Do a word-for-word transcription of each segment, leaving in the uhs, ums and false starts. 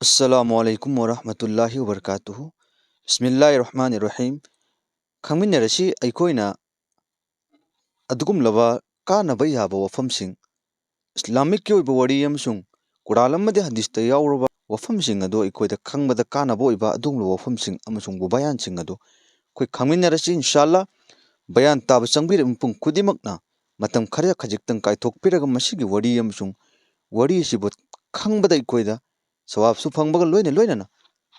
ꯑꯁꯂꯥꯃꯨ ꯑꯂꯥꯏꯀꯨꯝ ꯋꯥꯔꯍꯃꯇꯨꯜꯂꯥꯍꯤ ꯋꯥꯕꯔꯀꯥꯇꯨꯍꯨ꯫ ꯕꯤꯁꯃꯤꯜꯂꯥꯍꯤꯔ ꯔꯍꯃꯥꯅꯤꯔ ꯔꯍꯤꯝ꯫ ꯈꯪꯃꯤꯟꯅꯔꯁꯤ ꯑꯩꯈꯣꯏꯅ ꯑꯗꯨꯒꯨꯝꯂꯕ ꯀꯥꯟꯅꯕ ꯌꯥꯕ ꯋꯥꯐꯝꯁꯤꯡ, ꯏꯁꯂꯥꯃꯤꯛꯀꯤ ꯑꯣꯏꯕ ꯋꯥꯔꯤ ꯑꯃꯁꯨꯡ ꯀꯨꯔꯥꯟ ꯑꯃꯗꯤ ꯍꯗꯤꯁꯇ ꯌꯥꯎꯔꯕ ꯋꯥꯐꯝꯁꯤꯡ ꯑꯗꯨ ꯑꯩꯈꯣꯏꯗ ꯈꯪꯕꯗ ꯀꯥꯟꯅꯕ ꯑꯣꯏꯕ ꯑꯗꯨꯒꯨꯝꯂꯕ ꯋꯥꯐꯝꯁꯤꯡ ꯑꯃꯁꯨꯡ ꯕꯌꯥꯟꯁꯤꯡ ꯑꯗꯨ ꯑꯩꯈꯣꯏ ꯈꯪꯃꯤꯟꯅꯔꯁꯤ ꯏꯟꯁꯥꯜꯂꯥ꯫ ꯕꯌꯥꯟ ꯇꯥꯕ ꯆꯪꯕꯤꯔꯤꯕ ꯃꯤꯄꯨꯝ ꯈꯨꯗꯤꯡꯃꯛꯅ ꯃꯇꯝ ꯈꯔ ꯈꯖꯤꯛꯇꯪ ꯀꯥꯏꯊꯣꯛꯄꯤꯔꯒ ꯃꯁꯤꯒꯤ ꯋꯥꯔꯤ ꯑꯃꯁꯨꯡ ꯋꯥꯔꯤ ꯑꯁꯤꯕꯨ ꯈꯪꯕꯗ ꯑꯩꯈꯣꯏꯗ ꯁꯋꯥꯕꯁꯨ ꯐꯪꯕꯒ ꯂꯣꯏꯅ ꯂꯣꯏꯅꯅ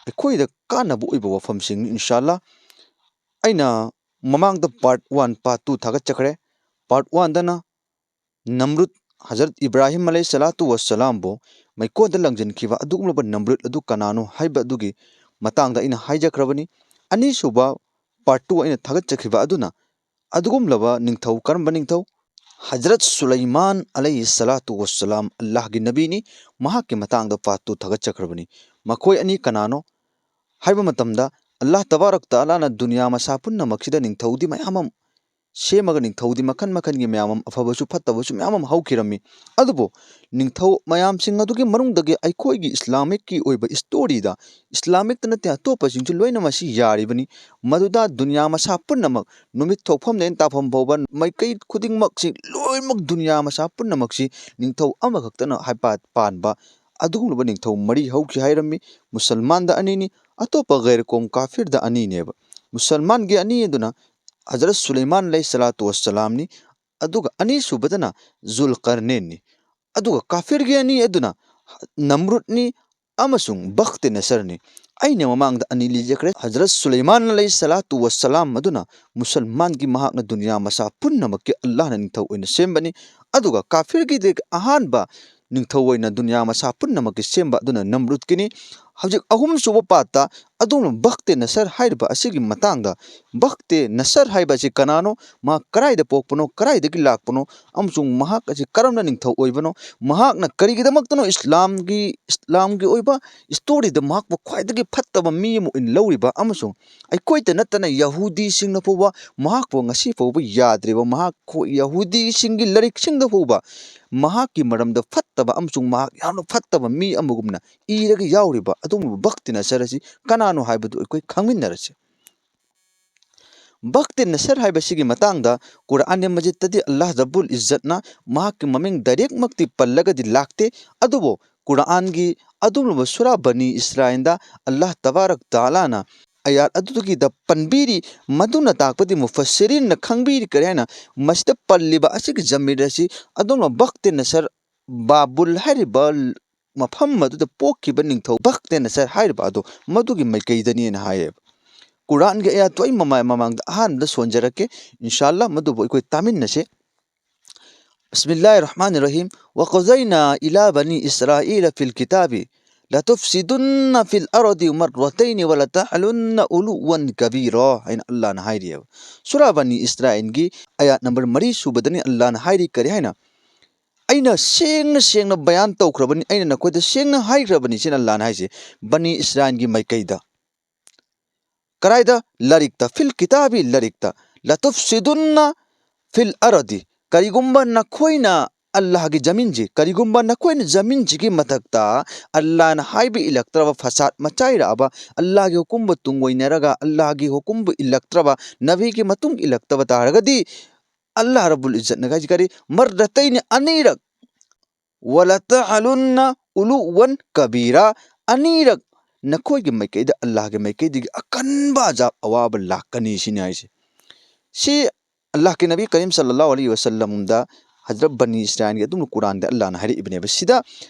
ꯑꯩꯈꯣꯏꯗ ꯀꯥꯟꯅꯕ ꯑꯣꯏꯕ ꯋꯥꯐꯝꯁꯤꯡꯅꯤ ꯏꯟꯁꯥꯜꯂꯥ꯫ ꯑꯩꯅ ꯃꯃꯥꯡꯗ part one, part two ꯊꯥꯒꯠꯆꯈ꯭ꯔꯦ꯫ Part one ꯗꯅ ꯅꯝꯔꯨꯗ, ꯍꯖꯔꯠ ꯏꯕ꯭ꯔꯥꯍꯤꯝ ꯑꯂꯩꯍꯤ ꯁꯂꯥꯇꯨ ꯋꯁꯁꯂꯥꯝꯕꯨ ꯃꯩꯀꯣꯟꯗ ꯂꯪꯁꯤꯟꯈꯤꯕ ꯑꯗꯨꯒꯨꯝꯂꯕ ꯅꯝꯔꯨꯗ ꯑꯗꯨ ꯀꯅꯥꯅꯣ ꯍꯥꯏꯕ ꯑꯗꯨꯒꯤ ꯃꯇꯥꯡꯗ ꯑꯩꯅ ꯍꯥꯏꯖꯈ꯭ꯔꯕꯅꯤ꯫ ꯑꯅꯤꯁꯨꯕ part two ꯑꯩꯅ ꯊꯥꯒꯠꯆꯈꯤꯕ ꯑꯗꯨꯅ ꯑꯗꯨꯒꯨꯝꯂꯕ ꯅꯤꯡꯊꯧ, ꯀꯔꯝꯕ ꯅꯤꯡꯊꯧ? ꯍꯖꯔꯠ ꯁꯨꯂꯩꯃꯥꯟ ꯑꯂꯩꯍꯤ ꯁꯂꯥꯇꯨ ꯋꯁꯁꯂꯥꯝ, ꯑꯜꯂꯥꯍꯒꯤ ꯅꯕꯤꯅꯤ, ꯃꯍꯥꯛꯀꯤ ꯃꯇꯥꯡꯗ part two ꯊꯥꯒꯠꯆꯈ꯭ꯔꯕꯅꯤ꯫ ꯃꯈꯣꯏ ꯑꯅꯤ ꯀꯅꯥꯅꯣ ꯍꯥꯏꯕ ꯃꯇꯝꯗ, ꯑꯜꯂꯥꯍ ꯇꯕꯥꯔꯛ ꯇꯥꯂꯥꯅ ꯗꯨꯅꯤꯌꯥ ꯃꯁꯥ ꯄꯨꯝꯅꯃꯛꯁꯤꯗ ꯅꯤꯡꯊꯧꯗꯤ ꯃꯌꯥꯝ ꯑꯃ ꯁꯦꯝꯃꯒ, ꯅꯤꯡꯊꯧꯗꯤ ꯃꯈꯟ ꯃꯈꯟꯒꯤ ꯃꯌꯥꯝ ꯑꯃ, ꯑꯐꯕꯁꯨ ꯐꯠꯇꯕꯁꯨ ꯃꯌꯥꯝ ꯑꯃ ꯍꯧꯈꯤꯔꯝꯃꯤ꯫ ꯑꯗꯨꯕꯨ ꯅꯤꯡꯊꯧ ꯃꯌꯥꯝꯁꯤꯡ ꯑꯗꯨꯒꯤ ꯃꯅꯨꯡꯗꯒꯤ ꯑꯩꯈꯣꯏꯒꯤ ꯏꯁꯂꯥꯃꯤꯛꯀꯤ ꯑꯣꯏꯕ story ꯗ, ꯏꯁꯂꯥꯃꯤꯛꯇ ꯅꯠꯇꯦ ꯑꯇꯣꯞꯄꯁꯤꯡꯁꯨ ꯂꯣꯏꯅ ꯃꯁꯤ ꯌꯥꯔꯤꯕꯅꯤ, ꯃꯗꯨꯗ ꯗꯨꯅꯤꯌꯥ ꯃꯁꯥ ꯄꯨꯝꯅꯃꯛ, ꯅꯨꯃꯤꯠ ꯊꯣꯛꯐꯝꯗꯒꯤ ꯇꯥꯐꯝ ꯐꯥꯎꯕ, ꯃꯥꯏꯀꯩ ꯈꯨꯗꯤꯡꯃꯛꯁꯤ, ꯂꯣꯏꯅꯃꯛ ꯗꯨꯅꯤꯌꯥ ꯃꯁꯥ ꯄꯨꯝꯅꯃꯛꯁꯤ ꯅꯤꯡꯊꯧ ꯑꯃꯈꯛꯇꯅ ꯍꯥꯏꯄꯥꯠ ꯄꯥꯟꯕ ꯑꯗꯨꯒꯨꯝꯂꯕ ꯅꯤꯡꯊꯧ ꯃꯔꯤ ꯍꯧꯈꯤ ꯍꯥꯏꯔꯝꯃꯤ꯫ ꯃꯨꯁꯜꯃꯥꯟꯗ ꯑꯅꯤꯅꯤ, ꯑꯇꯣꯞꯄ ꯒꯩꯔ ꯀꯣꯝ ꯀꯥꯐꯤꯔꯗ ꯑꯅꯤꯅꯦꯕ꯫ ꯃꯨꯁꯜꯃꯥꯟꯒꯤ ꯑꯅꯤ ꯑꯗꯨꯅ ꯍꯖꯔꯠ ꯁꯨꯂꯩꯃꯥꯟ ꯑꯂꯩꯍꯤ ꯁꯂꯥꯇꯨ ꯋꯁꯁꯂꯥꯝꯅꯤ, ꯑꯗꯨꯒ ꯑꯅꯤꯁꯨꯕꯗꯅ ꯖꯨꯜ ꯀꯔꯅꯦꯟꯅꯤ, ꯑꯗꯨꯒ ꯀꯥꯐꯤꯔꯒꯤ ꯑꯅꯤ ꯑꯗꯨꯅ ꯅꯝꯔꯨꯗꯅꯤ ꯑꯃꯁꯨꯡ ꯕꯈꯇ ꯅꯁꯔꯅꯤ꯫ ꯑꯩꯅ ꯃꯃꯥꯡꯗ ꯑꯅꯤ ꯂꯤꯖꯈ꯭ꯔꯦ, ꯍꯖꯔꯠ ꯁꯨꯂꯩꯃꯥꯟ ꯑꯂꯩꯍꯤ ꯁꯂꯥꯇꯨ ꯋꯁꯁꯂꯥꯝ ꯑꯗꯨꯅ ꯃꯨꯁꯜꯃꯥꯟꯒꯤ, ꯃꯍꯥꯛꯅ ꯗꯨꯅꯤꯌꯥ ꯃꯁꯥ ꯄꯨꯝꯅꯃꯛꯀꯤ ꯑꯜꯂꯥꯍꯅ ꯅꯤꯡꯊꯧ ꯑꯣꯏꯅ ꯁꯦꯝꯕꯅꯤ, ꯑꯗꯨꯒ ꯀꯥꯐꯤꯔꯒꯤꯗꯤ ꯑꯍꯥꯟꯕ ꯅꯤꯡꯊꯧ ꯑꯣꯏꯅ ꯗꯨꯅꯤꯌꯥ ꯃꯁꯥ ꯄꯨꯝꯅꯃꯛꯀꯤ ꯁꯦꯝꯕ ꯑꯗꯨꯅ ꯅꯝꯔꯨꯗꯀꯤꯅꯤ꯫ ꯍꯧꯖꯤꯛ ꯑꯍꯨꯝꯁꯨꯕ ꯄꯥꯠꯇ ꯑꯗꯣꯝꯅ ꯕꯈꯇꯦ ꯅꯁꯔ ꯍꯥꯏꯔꯤꯕ ꯑꯁꯤꯒꯤ ꯃꯇꯥꯡꯗ, ꯕꯈꯇꯦ ꯅꯁꯔ ꯍꯥꯏꯕ ꯑꯁꯤ ꯀꯅꯥꯅꯣ, ꯃꯍꯥꯛ ꯀꯗꯥꯏꯗ ꯄꯣꯛꯄꯅꯣ, ꯀꯗꯥꯏꯗꯒꯤ ꯂꯥꯛꯄꯅꯣ, ꯑꯃꯁꯨꯡ ꯃꯍꯥꯛ ꯑꯁꯤ ꯀꯔꯝꯅ ꯅꯤꯡꯊꯧ ꯑꯣꯏꯕꯅꯣ, ꯃꯍꯥꯛꯅ ꯀꯔꯤꯒꯤꯗꯃꯛꯇꯅꯣ ꯏꯁꯂꯥꯝꯒꯤ, ꯏꯁꯂꯥꯝꯒꯤ ꯑꯣꯏꯕ ꯁ꯭ꯇꯣꯔꯤꯗ ꯃꯍꯥꯛꯄꯨ ꯈ꯭ꯋꯥꯏꯗꯒꯤ ꯐꯠꯇꯕ ꯃꯤ ꯑꯃ ꯑꯣꯏꯅ ꯂꯧꯔꯤꯕ, ꯑꯃꯁꯨꯡ ꯑꯩꯈꯣꯏꯇ ꯅꯠꯇꯅ ꯌꯍꯨꯗꯤꯁꯤꯡꯅ ꯐꯥꯎꯕ ꯃꯍꯥꯛꯄꯨ ꯉꯁꯤ ꯐꯥꯎꯕ ꯌꯥꯗ꯭ꯔꯤꯕ, ꯃꯍꯥꯛ ꯈꯣ-, ꯌꯍꯨꯗꯤꯁꯤꯡꯒꯤ ꯂꯥꯏꯔꯤꯛꯁꯤꯡꯗ ꯐꯥꯎꯕ ꯃꯍꯥꯛꯀꯤ ꯃꯔꯝꯗ ꯐꯠꯇꯕ ꯑꯃꯁꯨꯡ ꯃꯍꯥꯛ ꯌꯥꯝꯅ ꯐꯠꯇꯕ ꯃꯤ ꯑꯃꯒꯨꯝꯅ ꯏꯔꯒ ꯌꯥꯎꯔꯤꯕ ꯑꯗꯨꯒꯨꯝꯂꯕ ꯕꯈꯇꯦ ꯅꯁꯔ ꯑꯁꯤ ꯀꯅꯥꯅꯣ ꯍꯥꯏꯕꯗꯨ ꯑꯩꯈꯣꯏ ꯈꯪꯃꯤꯟꯅꯔꯁꯤ꯫ ꯕꯈꯇꯦ ꯅꯁꯔ ꯍꯥꯏꯕꯁꯤꯒꯤ ꯃꯇꯥꯡꯗ ꯀꯨꯔꯥꯟ ꯃꯖꯤꯗꯇꯗꯤ ꯑꯜꯂꯥꯍ ꯔꯕꯨꯜ ꯏꯖꯠꯅ ꯃꯍꯥꯛꯀꯤ ꯃꯃꯤꯡ ꯗꯥꯏꯔꯦꯛꯃꯛꯇꯤ ꯄꯜꯂꯒꯗꯤ ꯂꯥꯛꯇꯦ, ꯑꯗꯨꯕꯨ ꯀꯨꯔꯥꯟꯒꯤ ꯑꯗꯨꯒꯨꯝꯂꯕ ꯁꯨꯔꯥ ꯕꯅꯤ ꯏꯁꯔꯥꯏꯜꯗ ꯑꯜꯂꯥꯍ ꯇꯕꯥꯔꯛ ꯇꯥꯂꯥꯅ ꯑꯌꯥꯠ ꯑꯗꯨꯗꯒꯤꯗ ꯄꯟꯕꯤꯔꯤ꯫ ꯃꯗꯨꯅ ꯇꯥꯛꯄꯗꯤ ꯃꯨꯐꯁꯤꯔꯤꯟꯅ ꯈꯪꯕꯤꯔꯤ ꯀꯔꯤ ꯍꯥꯏꯅ, ꯃꯁꯤꯗ ꯄꯜꯂꯤꯕ ꯑꯁꯤꯒꯤ ꯖꯃꯤꯔ ꯑꯁꯤ ꯑꯗꯨꯒꯨꯝꯂꯕ ꯕꯈꯇꯦ ꯅꯁꯔ ꯕꯥꯕꯨꯜ ꯍꯥꯏꯔꯤꯕ ꯃꯐꯝ ꯑꯗꯨꯗ ꯄꯣꯛꯈꯤꯕ ꯅꯤꯡꯊꯧ ꯕꯈꯇꯦ ꯅꯁꯔ ꯍꯥꯏꯔꯤꯕ ꯑꯗꯣ ꯃꯗꯨꯒꯤ ꯃꯥꯏꯀꯩꯗꯅꯦꯅ ꯍꯥꯏꯌꯦꯕ꯫ ꯀꯨꯔꯥꯟꯒꯤ ꯑꯌꯥꯠꯇꯣ ꯑꯩ ꯃꯃꯥ-, ꯃꯃꯥꯡꯗ ꯑꯍꯥꯟꯕꯗ ꯁꯣꯟꯖꯔꯛꯀꯦ, ꯏꯟꯁꯥ ꯑꯜꯂꯥꯍ ꯃꯗꯨꯕꯨ ꯑꯩꯈꯣꯏ ꯇꯥꯃꯤꯟꯅꯁꯦ꯫ بسم الله الرحمن الرحيم. وقضينا إلى بني إسرائيل في الكتاب لتفسدن في الأرض مرتين ولتعلن علوا كبيرا ꯍꯥꯏꯅ ꯑꯜꯂꯥꯍꯅ ꯍꯥꯏꯔꯤꯑꯕ꯫ ꯁꯨꯔꯥ ꯕꯅꯤ ꯏꯁꯔꯥꯏꯜꯒꯤ ꯑꯌꯥꯠ ꯅꯝꯕꯔ ꯃꯔꯤ ꯁꯨꯕꯗꯅꯤ ꯑꯜꯂꯥꯍꯅ ꯍꯥꯏꯔꯤ ꯀꯔꯤ ꯍꯥꯏꯅ? "ꯑꯩꯅ ꯁꯦꯡꯅ ꯁꯦꯡꯅ ꯕꯌꯥꯟ ꯇꯧꯈ꯭ꯔꯕꯅꯤ, ꯑꯩꯅ ꯅꯈꯣꯏꯗ ꯁꯦꯡꯅ ꯍꯥꯏꯈ꯭ꯔꯕꯅꯤ" ꯁꯤꯅ ꯑꯜꯂꯥꯍꯅ ꯍꯥꯏꯁꯦ ꯕꯅꯤ ꯏꯁꯔꯥꯏꯜꯒꯤ ꯃꯥꯏꯀꯩꯗ꯫ ꯀꯗꯥꯏꯗ? ꯂꯥꯏꯔꯤꯛꯇ, ꯐꯤꯜ ꯀꯤꯇꯥꯕꯤ, ꯂꯥꯏꯔꯤꯛꯇ꯫ "ꯂꯇꯨꯐꯁꯤꯗꯨꯟꯅ ꯐꯤꯜ ꯑꯔꯗꯤ", ꯀꯔꯤꯒꯨꯝꯕ ꯅꯈꯣꯏꯅ ꯑꯜꯂꯥꯍꯒꯤ ꯖꯃꯤꯟꯁꯤ, ꯀꯔꯤꯒꯨꯝꯕ ꯅꯈꯣꯏꯅ ꯖꯃꯤꯟꯁꯤꯒꯤ ꯃꯊꯛꯇ ꯑꯜꯂꯥꯍꯅ ꯍꯥꯏꯕ ꯏꯜꯂꯛꯇ꯭ꯔꯕ, ꯐꯁꯥꯗ ꯃꯆꯥꯏꯔꯛꯑꯕ, ꯑꯜꯂꯥꯍꯒꯤ ꯍꯨꯀꯨꯝꯕꯨ ꯇꯨꯡꯑꯣꯏꯅꯔꯒ ꯑꯜꯂꯥꯍꯒꯤ ꯍꯨꯀꯨꯝꯕꯨ ꯏꯜꯂꯛꯇ꯭ꯔꯕ, ꯅꯕꯤꯒꯤ ꯃꯇꯨꯡ ꯏꯜꯂꯛꯇꯕ ꯇꯥꯔꯒꯗꯤ, ꯑꯜꯂꯥꯍ ꯔꯕꯨꯜ ꯏꯖꯠꯅ ꯍꯥꯏꯁꯤ ꯀꯔꯤ? "ꯃꯔꯔꯇꯩꯅꯤ", ꯑꯅꯤꯔꯛ, "ꯋꯂꯇꯑꯂꯨꯟꯅ ꯎꯂꯨꯋꯟ ꯀꯕꯤꯔꯥ", ꯑꯅꯤꯔꯛ ꯅꯈꯣꯏꯒꯤ ꯃꯥꯏꯀꯩꯗ, ꯑꯜꯂꯥꯍꯒꯤ ꯃꯥꯏꯀꯩꯗꯒꯤ ꯑꯀꯟꯕ ꯑꯖꯥꯕ, ꯑꯋꯥꯕ ꯂꯥꯛꯀꯅꯤ ꯁꯤꯅꯤ ꯍꯥꯏꯁꯦ꯫ ꯁꯤ ꯑꯜꯂꯥꯍꯀꯤ ꯅꯕꯤ ꯀꯔꯤꯝ ꯁꯜꯂꯜꯂꯥꯍꯨ ꯑꯂꯩꯍꯤ ꯋꯁꯜꯂꯝꯗ ꯍꯖꯔꯠ ꯕꯅꯤ ꯏꯁꯔꯥꯏꯜꯒꯤ ꯑꯗꯨꯝꯅ ꯀꯨꯔꯥꯟꯗ ꯑꯜꯂꯥꯍꯅ ꯍꯥꯏꯔꯛꯏꯕꯅꯦꯕ꯫ ꯁꯤꯗ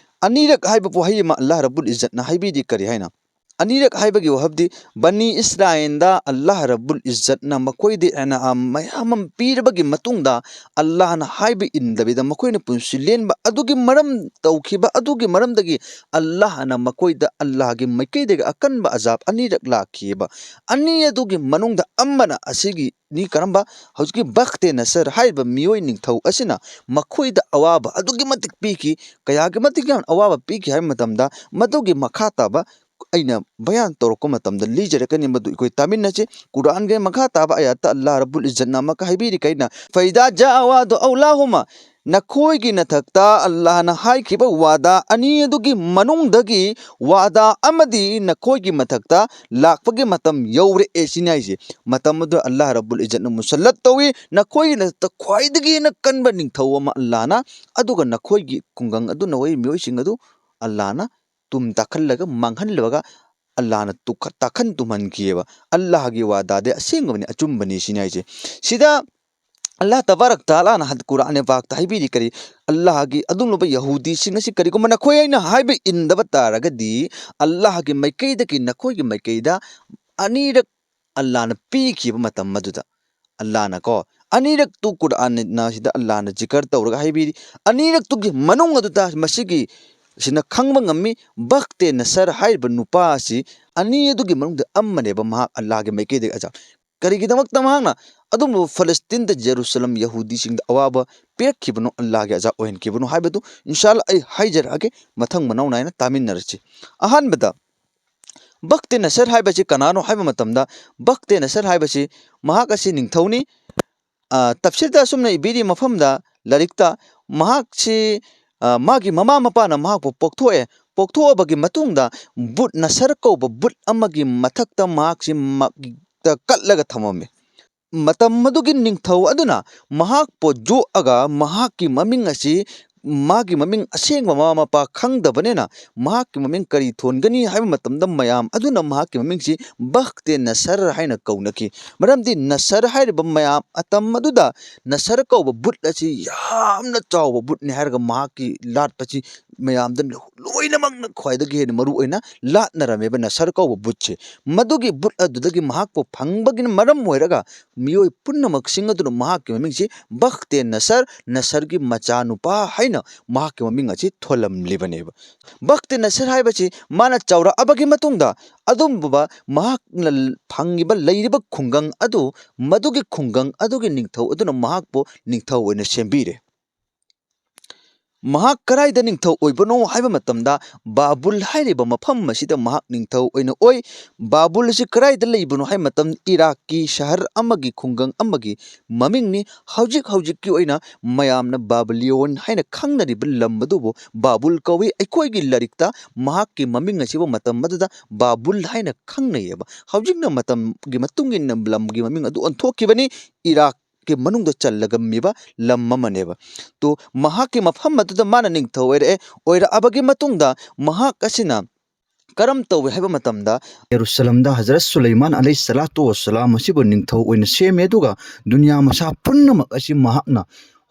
ꯑꯅꯤꯔꯛ ꯍꯥꯏꯕ ꯋꯥꯍꯩ ꯑꯃ ꯑꯜꯂꯥꯍ ꯔꯕꯨꯜ ꯏꯖꯠꯅ ꯍꯥꯏꯕꯤꯔꯤ ꯀꯔꯤ ꯍꯥꯏꯅ? ꯑꯅꯤꯔꯛ ꯍꯥꯏꯕꯒꯤ ꯋꯥꯍꯩꯗꯤ, ꯕꯅꯤ ꯏꯁꯔꯥꯏꯜꯗ ꯑꯜꯂꯥꯍ ꯔꯕꯨꯜ ꯏꯖꯠꯅ ꯃꯈꯣꯏꯗ ꯑꯦꯅꯥꯝ ꯃꯌꯥꯝ ꯑꯃ ꯄꯤꯔꯕꯒꯤ ꯃꯇꯨꯡꯗ, ꯑꯜꯂꯥꯍꯅ ꯍꯥꯏꯕ ꯏꯟꯗꯕꯤꯗ ꯃꯈꯣꯏꯅ ꯄꯨꯟꯁꯤ ꯂꯦꯟꯕ ꯑꯗꯨꯒꯤ ꯃꯔꯝ ꯇꯧꯈꯤꯕ ꯑꯗꯨꯒꯤ ꯃꯔꯝꯗꯒꯤ ꯑꯜꯂꯥꯍꯅ ꯃꯈꯣꯏꯗ ꯑꯜꯂꯥꯍꯒꯤ ꯃꯥꯏꯀꯩꯗꯒꯤ ꯑꯀꯟꯕ ꯑꯖꯥꯕ ꯑꯅꯤꯔꯛ ꯂꯥꯛꯈꯤꯕ꯫ ꯑꯅꯤ ꯑꯗꯨꯒꯤ ꯃꯅꯨꯡꯗ ꯑꯃꯅ ꯑꯁꯤꯒꯤ ꯅꯤ ꯀꯔꯝꯕ? ꯍꯧꯖꯤꯛꯀꯤ ꯕꯈꯇꯦ ꯅꯁꯔ ꯍꯥꯏꯔꯤꯕ ꯃꯤꯑꯣꯏ ꯅꯤꯡꯊꯧ ꯑꯁꯤꯅ ꯃꯈꯣꯏꯗ ꯑꯋꯥꯕ ꯑꯗꯨꯛꯀꯤ ꯃꯇꯤꯛ ꯄꯤꯈꯤ, ꯀꯌꯥꯒꯤ ꯃꯇꯤꯛ ꯌꯥꯝꯅ ꯑꯋꯥꯕ ꯄꯤꯈꯤ ꯍꯥꯏꯕ ꯃꯇꯝꯗ, ꯃꯗꯨꯒꯤ ꯃꯈꯥ ꯇꯥꯕ ꯑꯩꯅ ꯕꯌꯥꯟ ꯇꯧꯔꯛꯄ ꯃꯇꯝꯗ ꯂꯤꯖꯔꯛꯀꯅꯤ, ꯃꯗꯨ ꯑꯩꯈꯣꯏ ꯇꯥꯃꯤꯟꯅꯁꯤ꯫ ꯀꯨꯔꯥꯟꯒꯤ ꯃꯈꯥ ꯇꯥꯕ ꯑꯥꯌꯥꯠꯇ ꯑꯜꯂꯥꯍ ꯔꯕꯨꯜ ꯏꯖꯠꯅ ꯑꯃꯨꯛꯀ ꯍꯥꯏꯕꯤꯔꯤ ꯀꯩꯅ, "ꯐꯩꯗꯥ ꯖꯥ ꯋꯥꯗꯨ ꯑꯧꯂꯥꯍꯨꯃ", ꯅꯈꯣꯏꯒꯤ ꯃꯊꯛꯇ ꯑꯜꯂꯥꯍꯅ ꯍꯥꯏꯈꯤꯕ ꯋꯥꯗꯥ ꯑꯅꯤ ꯑꯗꯨꯒꯤ ꯃꯅꯨꯡꯗꯒꯤ ꯋꯥꯗꯥ ꯑꯃꯗꯤ ꯅꯈꯣꯏꯒꯤ ꯃꯊꯛꯇ ꯂꯥꯛꯄꯒꯤ ꯃꯇꯝ ꯌꯧꯔꯛꯑꯦ ꯁꯤꯅꯤ ꯍꯥꯏꯁꯦ꯫ ꯃꯇꯝ ꯑꯗꯨ ꯑꯜꯂꯥꯍ ꯔꯕꯨꯜ ꯏꯖꯠꯅ ꯃꯨꯁꯜꯂꯠ ꯇꯧꯏ, ꯅꯈꯣꯏꯒꯤ ꯃꯊꯛꯇ ꯈ꯭ꯋꯥꯏꯗꯒꯤ ꯍꯦꯟꯅ ꯀꯟꯕ ꯅꯤꯡꯊꯧ ꯑꯃ ꯑꯜꯂꯥꯍꯅ, ꯑꯗꯨꯒ ꯅꯈꯣꯏꯒꯤ ꯈꯨꯡꯒꯪ ꯑꯗꯨ, ꯅꯈꯣꯏ ꯃꯤꯑꯣꯏꯁꯤꯡ ꯑꯗꯨ ꯑꯜꯂꯥꯍꯅ ꯇꯨꯝ ꯇꯥꯈꯜꯂꯒ ꯃꯥꯡꯍꯜꯂꯒ ꯑꯜꯂꯥꯍꯅ ꯇꯨꯈ-, ꯇꯥꯈꯟ ꯇꯨꯝꯍꯟꯈꯤꯑꯕ꯫ ꯑꯜꯂꯥꯍꯒꯤ ꯋꯥꯗꯥꯗꯤ ꯑꯁꯦꯡꯕꯅꯤ, ꯑꯆꯨꯝꯕꯅꯤ ꯁꯤꯅꯤ ꯍꯥꯏꯁꯦ꯫ ꯁꯤꯗ ꯑꯜꯂꯥꯍ ꯇꯕꯥꯔꯛ ꯇꯥꯂꯥꯅ ꯍꯟ-, ꯀꯨꯔꯥꯟ ꯄꯥꯛꯇ ꯍꯥꯏꯕꯤꯔꯤ ꯀꯔꯤ? ꯑꯜꯂꯥꯍꯒꯤ ꯑꯗꯨꯒꯨꯝꯂꯕ ꯌꯍꯨꯗꯤꯁꯤꯡ ꯑꯁꯤ ꯀꯔꯤꯒꯨꯝꯕ ꯅꯈꯣꯏ ꯑꯩꯅ ꯍꯥꯏꯕ ꯏꯟꯗꯕ ꯇꯥꯔꯒꯗꯤ, ꯑꯜꯂꯥꯍꯒꯤ ꯃꯥꯏꯀꯩꯗꯒꯤ ꯅꯈꯣꯏꯒꯤ ꯃꯥꯏꯀꯩꯗ ꯑꯅꯤꯔꯛ ꯑꯜꯂꯥꯍꯅ ꯄꯤꯈꯤꯕ ꯃꯇꯝ ꯑꯗꯨꯗ, ꯑꯜꯂꯥꯍꯅ ꯀꯣ, ꯑꯅꯤꯔꯛꯇꯨ ꯀꯨꯔꯥꯟꯅ ꯁꯤꯗ ꯑꯜꯂꯥꯍꯅ ꯖꯤꯀꯔ ꯇꯧꯔꯒ ꯍꯥꯏꯕꯤꯔꯤ꯫ ꯑꯅꯤꯔꯛꯇꯨꯒꯤ ꯃꯅꯨꯡ ꯑꯗꯨꯗ ꯃꯁꯤꯒꯤ ꯁꯤꯅ ꯈꯪꯕ ꯉꯝꯃꯤ, ꯕꯈꯇꯦ ꯅꯁꯔ ꯍꯥꯏꯔꯤꯕ ꯅꯨꯄꯥ ꯑꯁꯤ ꯑꯅꯤ ꯑꯗꯨꯒꯤ ꯃꯅꯨꯡꯗ ꯑꯃꯅꯦꯕ, ꯃꯍꯥꯛ ꯑꯜꯂꯥꯍꯒꯤ ꯃꯥꯏꯀꯩꯗꯒꯤ ꯑꯖꯥꯕ꯫ ꯀꯔꯤꯒꯤꯗꯃꯛꯇ ꯃꯍꯥꯛꯅ ꯑꯗꯨꯝꯕ ꯐꯂꯁꯇꯤꯟꯗ, ꯖꯦꯔꯨꯁꯂꯝ, ꯌꯍꯨꯗꯤꯁꯤꯡꯗ ꯑꯋꯥꯕ ꯄꯤꯔꯛꯈꯤꯕꯅꯣ, ꯑꯜꯂꯥꯍꯒꯤ ꯑꯖꯥꯕ ꯑꯣꯏꯍꯟꯈꯤꯕꯅꯣ ꯍꯥꯏꯕꯗꯨ, ꯏꯟꯁꯥ ꯑꯜꯂꯥꯍ, ꯑꯩ ꯍꯥꯏꯖꯔꯛꯑꯒꯦ, ꯃꯊꯪ ꯃꯅꯥꯎ ꯅꯥꯏꯅ ꯇꯥꯃꯤꯟꯅꯔꯁꯤ꯫ ꯑꯍꯥꯟꯕꯗ, ꯕꯈꯇꯦ ꯅꯁꯔ ꯍꯥꯏꯕꯁꯤ ꯀꯅꯥꯅꯣ ꯍꯥꯏꯕ ꯃꯇꯝꯗ, ꯕꯈꯇꯦ ꯅꯁꯔ ꯍꯥꯏꯕꯁꯤ ꯃꯍꯥꯛ ꯑꯁꯤ ꯅꯤꯡꯊꯧꯅꯤ꯫ ꯑ, ꯇꯐꯁꯤꯔꯗ ꯑꯁꯨꯝꯅ ꯏꯕꯤꯔꯤ ꯃꯐꯝꯗ, ꯂꯥꯏꯔꯤꯛꯇ, ꯃꯍꯥꯛꯁꯤ, ꯑ, ꯃꯥꯒꯤ ꯃꯃꯥ ꯃꯄꯥꯅ ꯃꯍꯥꯛꯄꯨ ꯄꯣꯛꯊꯣꯛꯑꯦ꯫ ꯄꯣꯛꯊꯣꯛꯑꯕꯒꯤ ꯃꯇꯨꯡꯗ ꯕꯨꯠ ꯅꯁꯔ ꯀꯧꯕ ꯕꯨꯠ ꯑꯃꯒꯤ ꯃꯊꯛꯇ ꯃꯍꯥꯛꯁꯤ ꯃꯛꯇ ꯀꯠꯂꯒ ꯊꯝꯃꯝꯃꯤ꯫ ꯃꯇꯝ ꯑꯗꯨꯒꯤ ꯅꯤꯡꯊꯧ ꯑꯗꯨꯅ ꯃꯍꯥꯛꯄꯨ ꯌꯣꯛꯑꯒ ꯃꯍꯥꯛꯀꯤ ꯃꯃꯤꯡ ꯑꯁꯤ, ꯃꯥꯒꯤ ꯃꯃꯤꯡ ꯑꯁꯦꯡꯕ ꯃꯃꯥ ꯃꯄꯥ ꯈꯪꯗꯕꯅꯤꯅ ꯃꯍꯥꯛꯀꯤ ꯃꯃꯤꯡ ꯀꯔꯤ ꯊꯣꯟꯒꯅꯤ ꯍꯥꯏꯕ ꯃꯇꯝꯗ ꯃꯌꯥꯝ ꯑꯗꯨꯅ ꯃꯍꯥꯛꯀꯤ ꯃꯃꯤꯡꯁꯤ ꯕꯈꯇꯦ ꯅꯁꯔ ꯍꯥꯏꯅ ꯀꯧꯅꯈꯤ꯫ ꯃꯔꯝꯗꯤ ꯅꯁꯔ ꯍꯥꯏꯔꯤꯕ ꯃꯌꯥꯝ, ꯃꯇꯝ ꯑꯗꯨꯗ ꯅꯁꯔ ꯀꯧꯕ ꯕꯨꯠ ꯑꯁꯤ ꯌꯥꯝꯅ ꯆꯥꯎꯕ ꯕꯨꯠꯅꯤ ꯍꯥꯏꯔꯒ ꯃꯍꯥꯛꯀꯤ ꯂꯥꯠꯄꯁꯤ ꯃꯌꯥꯝꯗ ꯂꯣꯏꯅꯃꯛꯅ ꯈ꯭ꯋꯥꯏꯗꯒꯤ ꯍꯦꯟꯅ ꯃꯔꯨ ꯑꯣꯏꯅ ꯂꯥꯠꯅꯔꯝꯃꯦꯕ ꯅꯁꯔ ꯀꯧꯕ ꯕꯨꯠꯁꯦ꯫ ꯃꯗꯨꯒꯤ ꯕꯨꯠ ꯑꯗꯨꯗꯒꯤ ꯃꯍꯥꯛꯄꯨ ꯐꯪꯕꯒꯤꯅ ꯃꯔꯝ ꯑꯣꯏꯔꯒ ꯃꯤꯑꯣꯏ ꯄꯨꯝꯅꯃꯛꯁꯤꯡ ꯑꯗꯨꯅ ꯃꯍꯥꯛꯀꯤ ꯃꯃꯤꯡꯁꯤ ꯕꯈꯇꯦ ꯅꯁꯔ, ꯅꯁꯔꯒꯤ ꯃꯆꯥꯅꯨꯄꯥ ꯍꯥꯏꯅ ꯃꯍꯥꯛꯀꯤ ꯃꯃꯤꯡ ꯑꯁꯤ ꯊꯣꯜꯂꯝꯂꯤꯕꯅꯦꯕ꯫ ꯕꯈꯇꯦ ꯅꯁꯔ ꯍꯥꯏꯕꯁꯤ ꯃꯥꯅ ꯆꯥꯎꯔꯛꯑꯕꯒꯤ ꯃꯇꯨꯡꯗ ꯑꯗꯨꯝꯕ ꯃꯍꯥꯛꯅ ꯐꯪꯉꯤꯕ, ꯂꯩꯔꯤꯕ ꯈꯨꯡꯒꯪ ꯑꯗꯨ, ꯃꯗꯨꯒꯤ ꯈꯨꯡꯒꯪ ꯑꯗꯨꯒꯤ ꯅꯤꯡꯊꯧ ꯑꯗꯨꯅ ꯃꯍꯥꯛꯄꯨ ꯅꯤꯡꯊꯧ ꯑꯣꯏꯅ ꯁꯦꯝꯕꯤꯔꯦ꯫ ꯃꯍꯥꯛ ꯀꯗꯥꯏꯗ ꯅꯤꯡꯊꯧ ꯑꯣꯏꯕꯅꯣ ꯍꯥꯏꯕ ꯃꯇꯝꯗ, ꯕꯥꯕꯨꯜ ꯍꯥꯏꯔꯤꯕ ꯃꯐꯝ ꯑꯁꯤꯗ ꯃꯍꯥꯛ ꯅꯤꯡꯊꯧ ꯑꯣꯏꯅ ꯑꯣꯏ꯫ ꯕꯥꯕꯨꯜ ꯑꯁꯤ ꯀꯗꯥꯏꯗ ꯂꯩꯕꯅꯣ ꯍꯥꯏꯕ ꯃꯇꯝꯗ, ꯏꯔꯥꯛꯀꯤ ꯁꯍꯔ ꯑꯃꯒꯤ, ꯈꯨꯡꯒꯪ ꯑꯃꯒꯤ ꯃꯃꯤꯡꯅꯤ꯫ ꯍꯧꯖꯤꯛ ꯍꯧꯖꯤꯛꯀꯤ ꯑꯣꯏꯅ ꯃꯌꯥꯝꯅ ꯕꯥꯕꯤꯂꯤꯌꯣꯟ ꯍꯥꯏꯅ ꯈꯪꯅꯔꯤꯕ ꯂꯝ ꯑꯗꯨꯕꯨ ꯕꯥꯕꯨꯜ ꯀꯧꯏ꯫ ꯑꯩꯈꯣꯏꯒꯤ ꯂꯥꯏꯔꯤꯛꯇ ꯃꯍꯥꯛꯀꯤ ꯃꯃꯤꯡ ꯑꯁꯤꯕꯨ ꯃꯇꯝ ꯑꯗꯨꯗ ꯕꯥꯕꯨꯜ ꯍꯥꯏꯅ ꯈꯪꯅꯩꯌꯦꯕ꯫ ꯍꯧꯖꯤꯛꯅ ꯃꯇꯝꯒꯤ ꯃꯇꯨꯡ ꯏꯟꯅ ꯂꯝꯒꯤ ꯃꯃꯤꯡ ꯑꯗꯨ ꯑꯣꯟꯊꯣꯛꯈꯤꯕꯅꯤ꯫ ꯏꯔꯥꯛꯀꯤ ꯃꯅꯨꯡꯗ ꯆꯜꯂꯒꯝꯃꯤꯕ ꯂꯝ ꯑꯃꯅꯦꯕ꯫ ꯇꯣ, ꯃꯍꯥꯛꯀꯤ ꯃꯐꯝ ꯑꯗꯨꯗ ꯃꯥꯅ ꯅꯤꯡꯊꯧ ꯑꯣꯏꯔꯛꯑꯦ꯫ ꯑꯣꯏꯔꯛꯑꯕꯒꯤ ꯃꯇꯨꯡꯗ ꯃꯍꯥꯛ ꯑꯁꯤꯅ ꯀꯔꯝ ꯇꯧꯏ ꯍꯥꯏꯕ ꯃꯇꯝꯗ, ꯌꯦꯔꯨꯁꯂꯝꯗ ꯍꯖꯔꯠ ꯁꯨꯂꯩꯃꯥꯟ ꯑꯂꯩꯍꯤ ꯁꯂꯥꯇꯨ ꯋꯁꯁꯂꯥꯝ ꯑꯁꯤꯕꯨ ꯅꯤꯡꯊꯧ ꯑꯣꯏꯅ ꯁꯦꯝꯃꯦ, ꯑꯗꯨꯒ ꯗꯨꯅꯤꯌꯥ ꯃꯁꯥ ꯄꯨꯝꯅꯃꯛ ꯑꯁꯤ ꯃꯍꯥꯛꯅ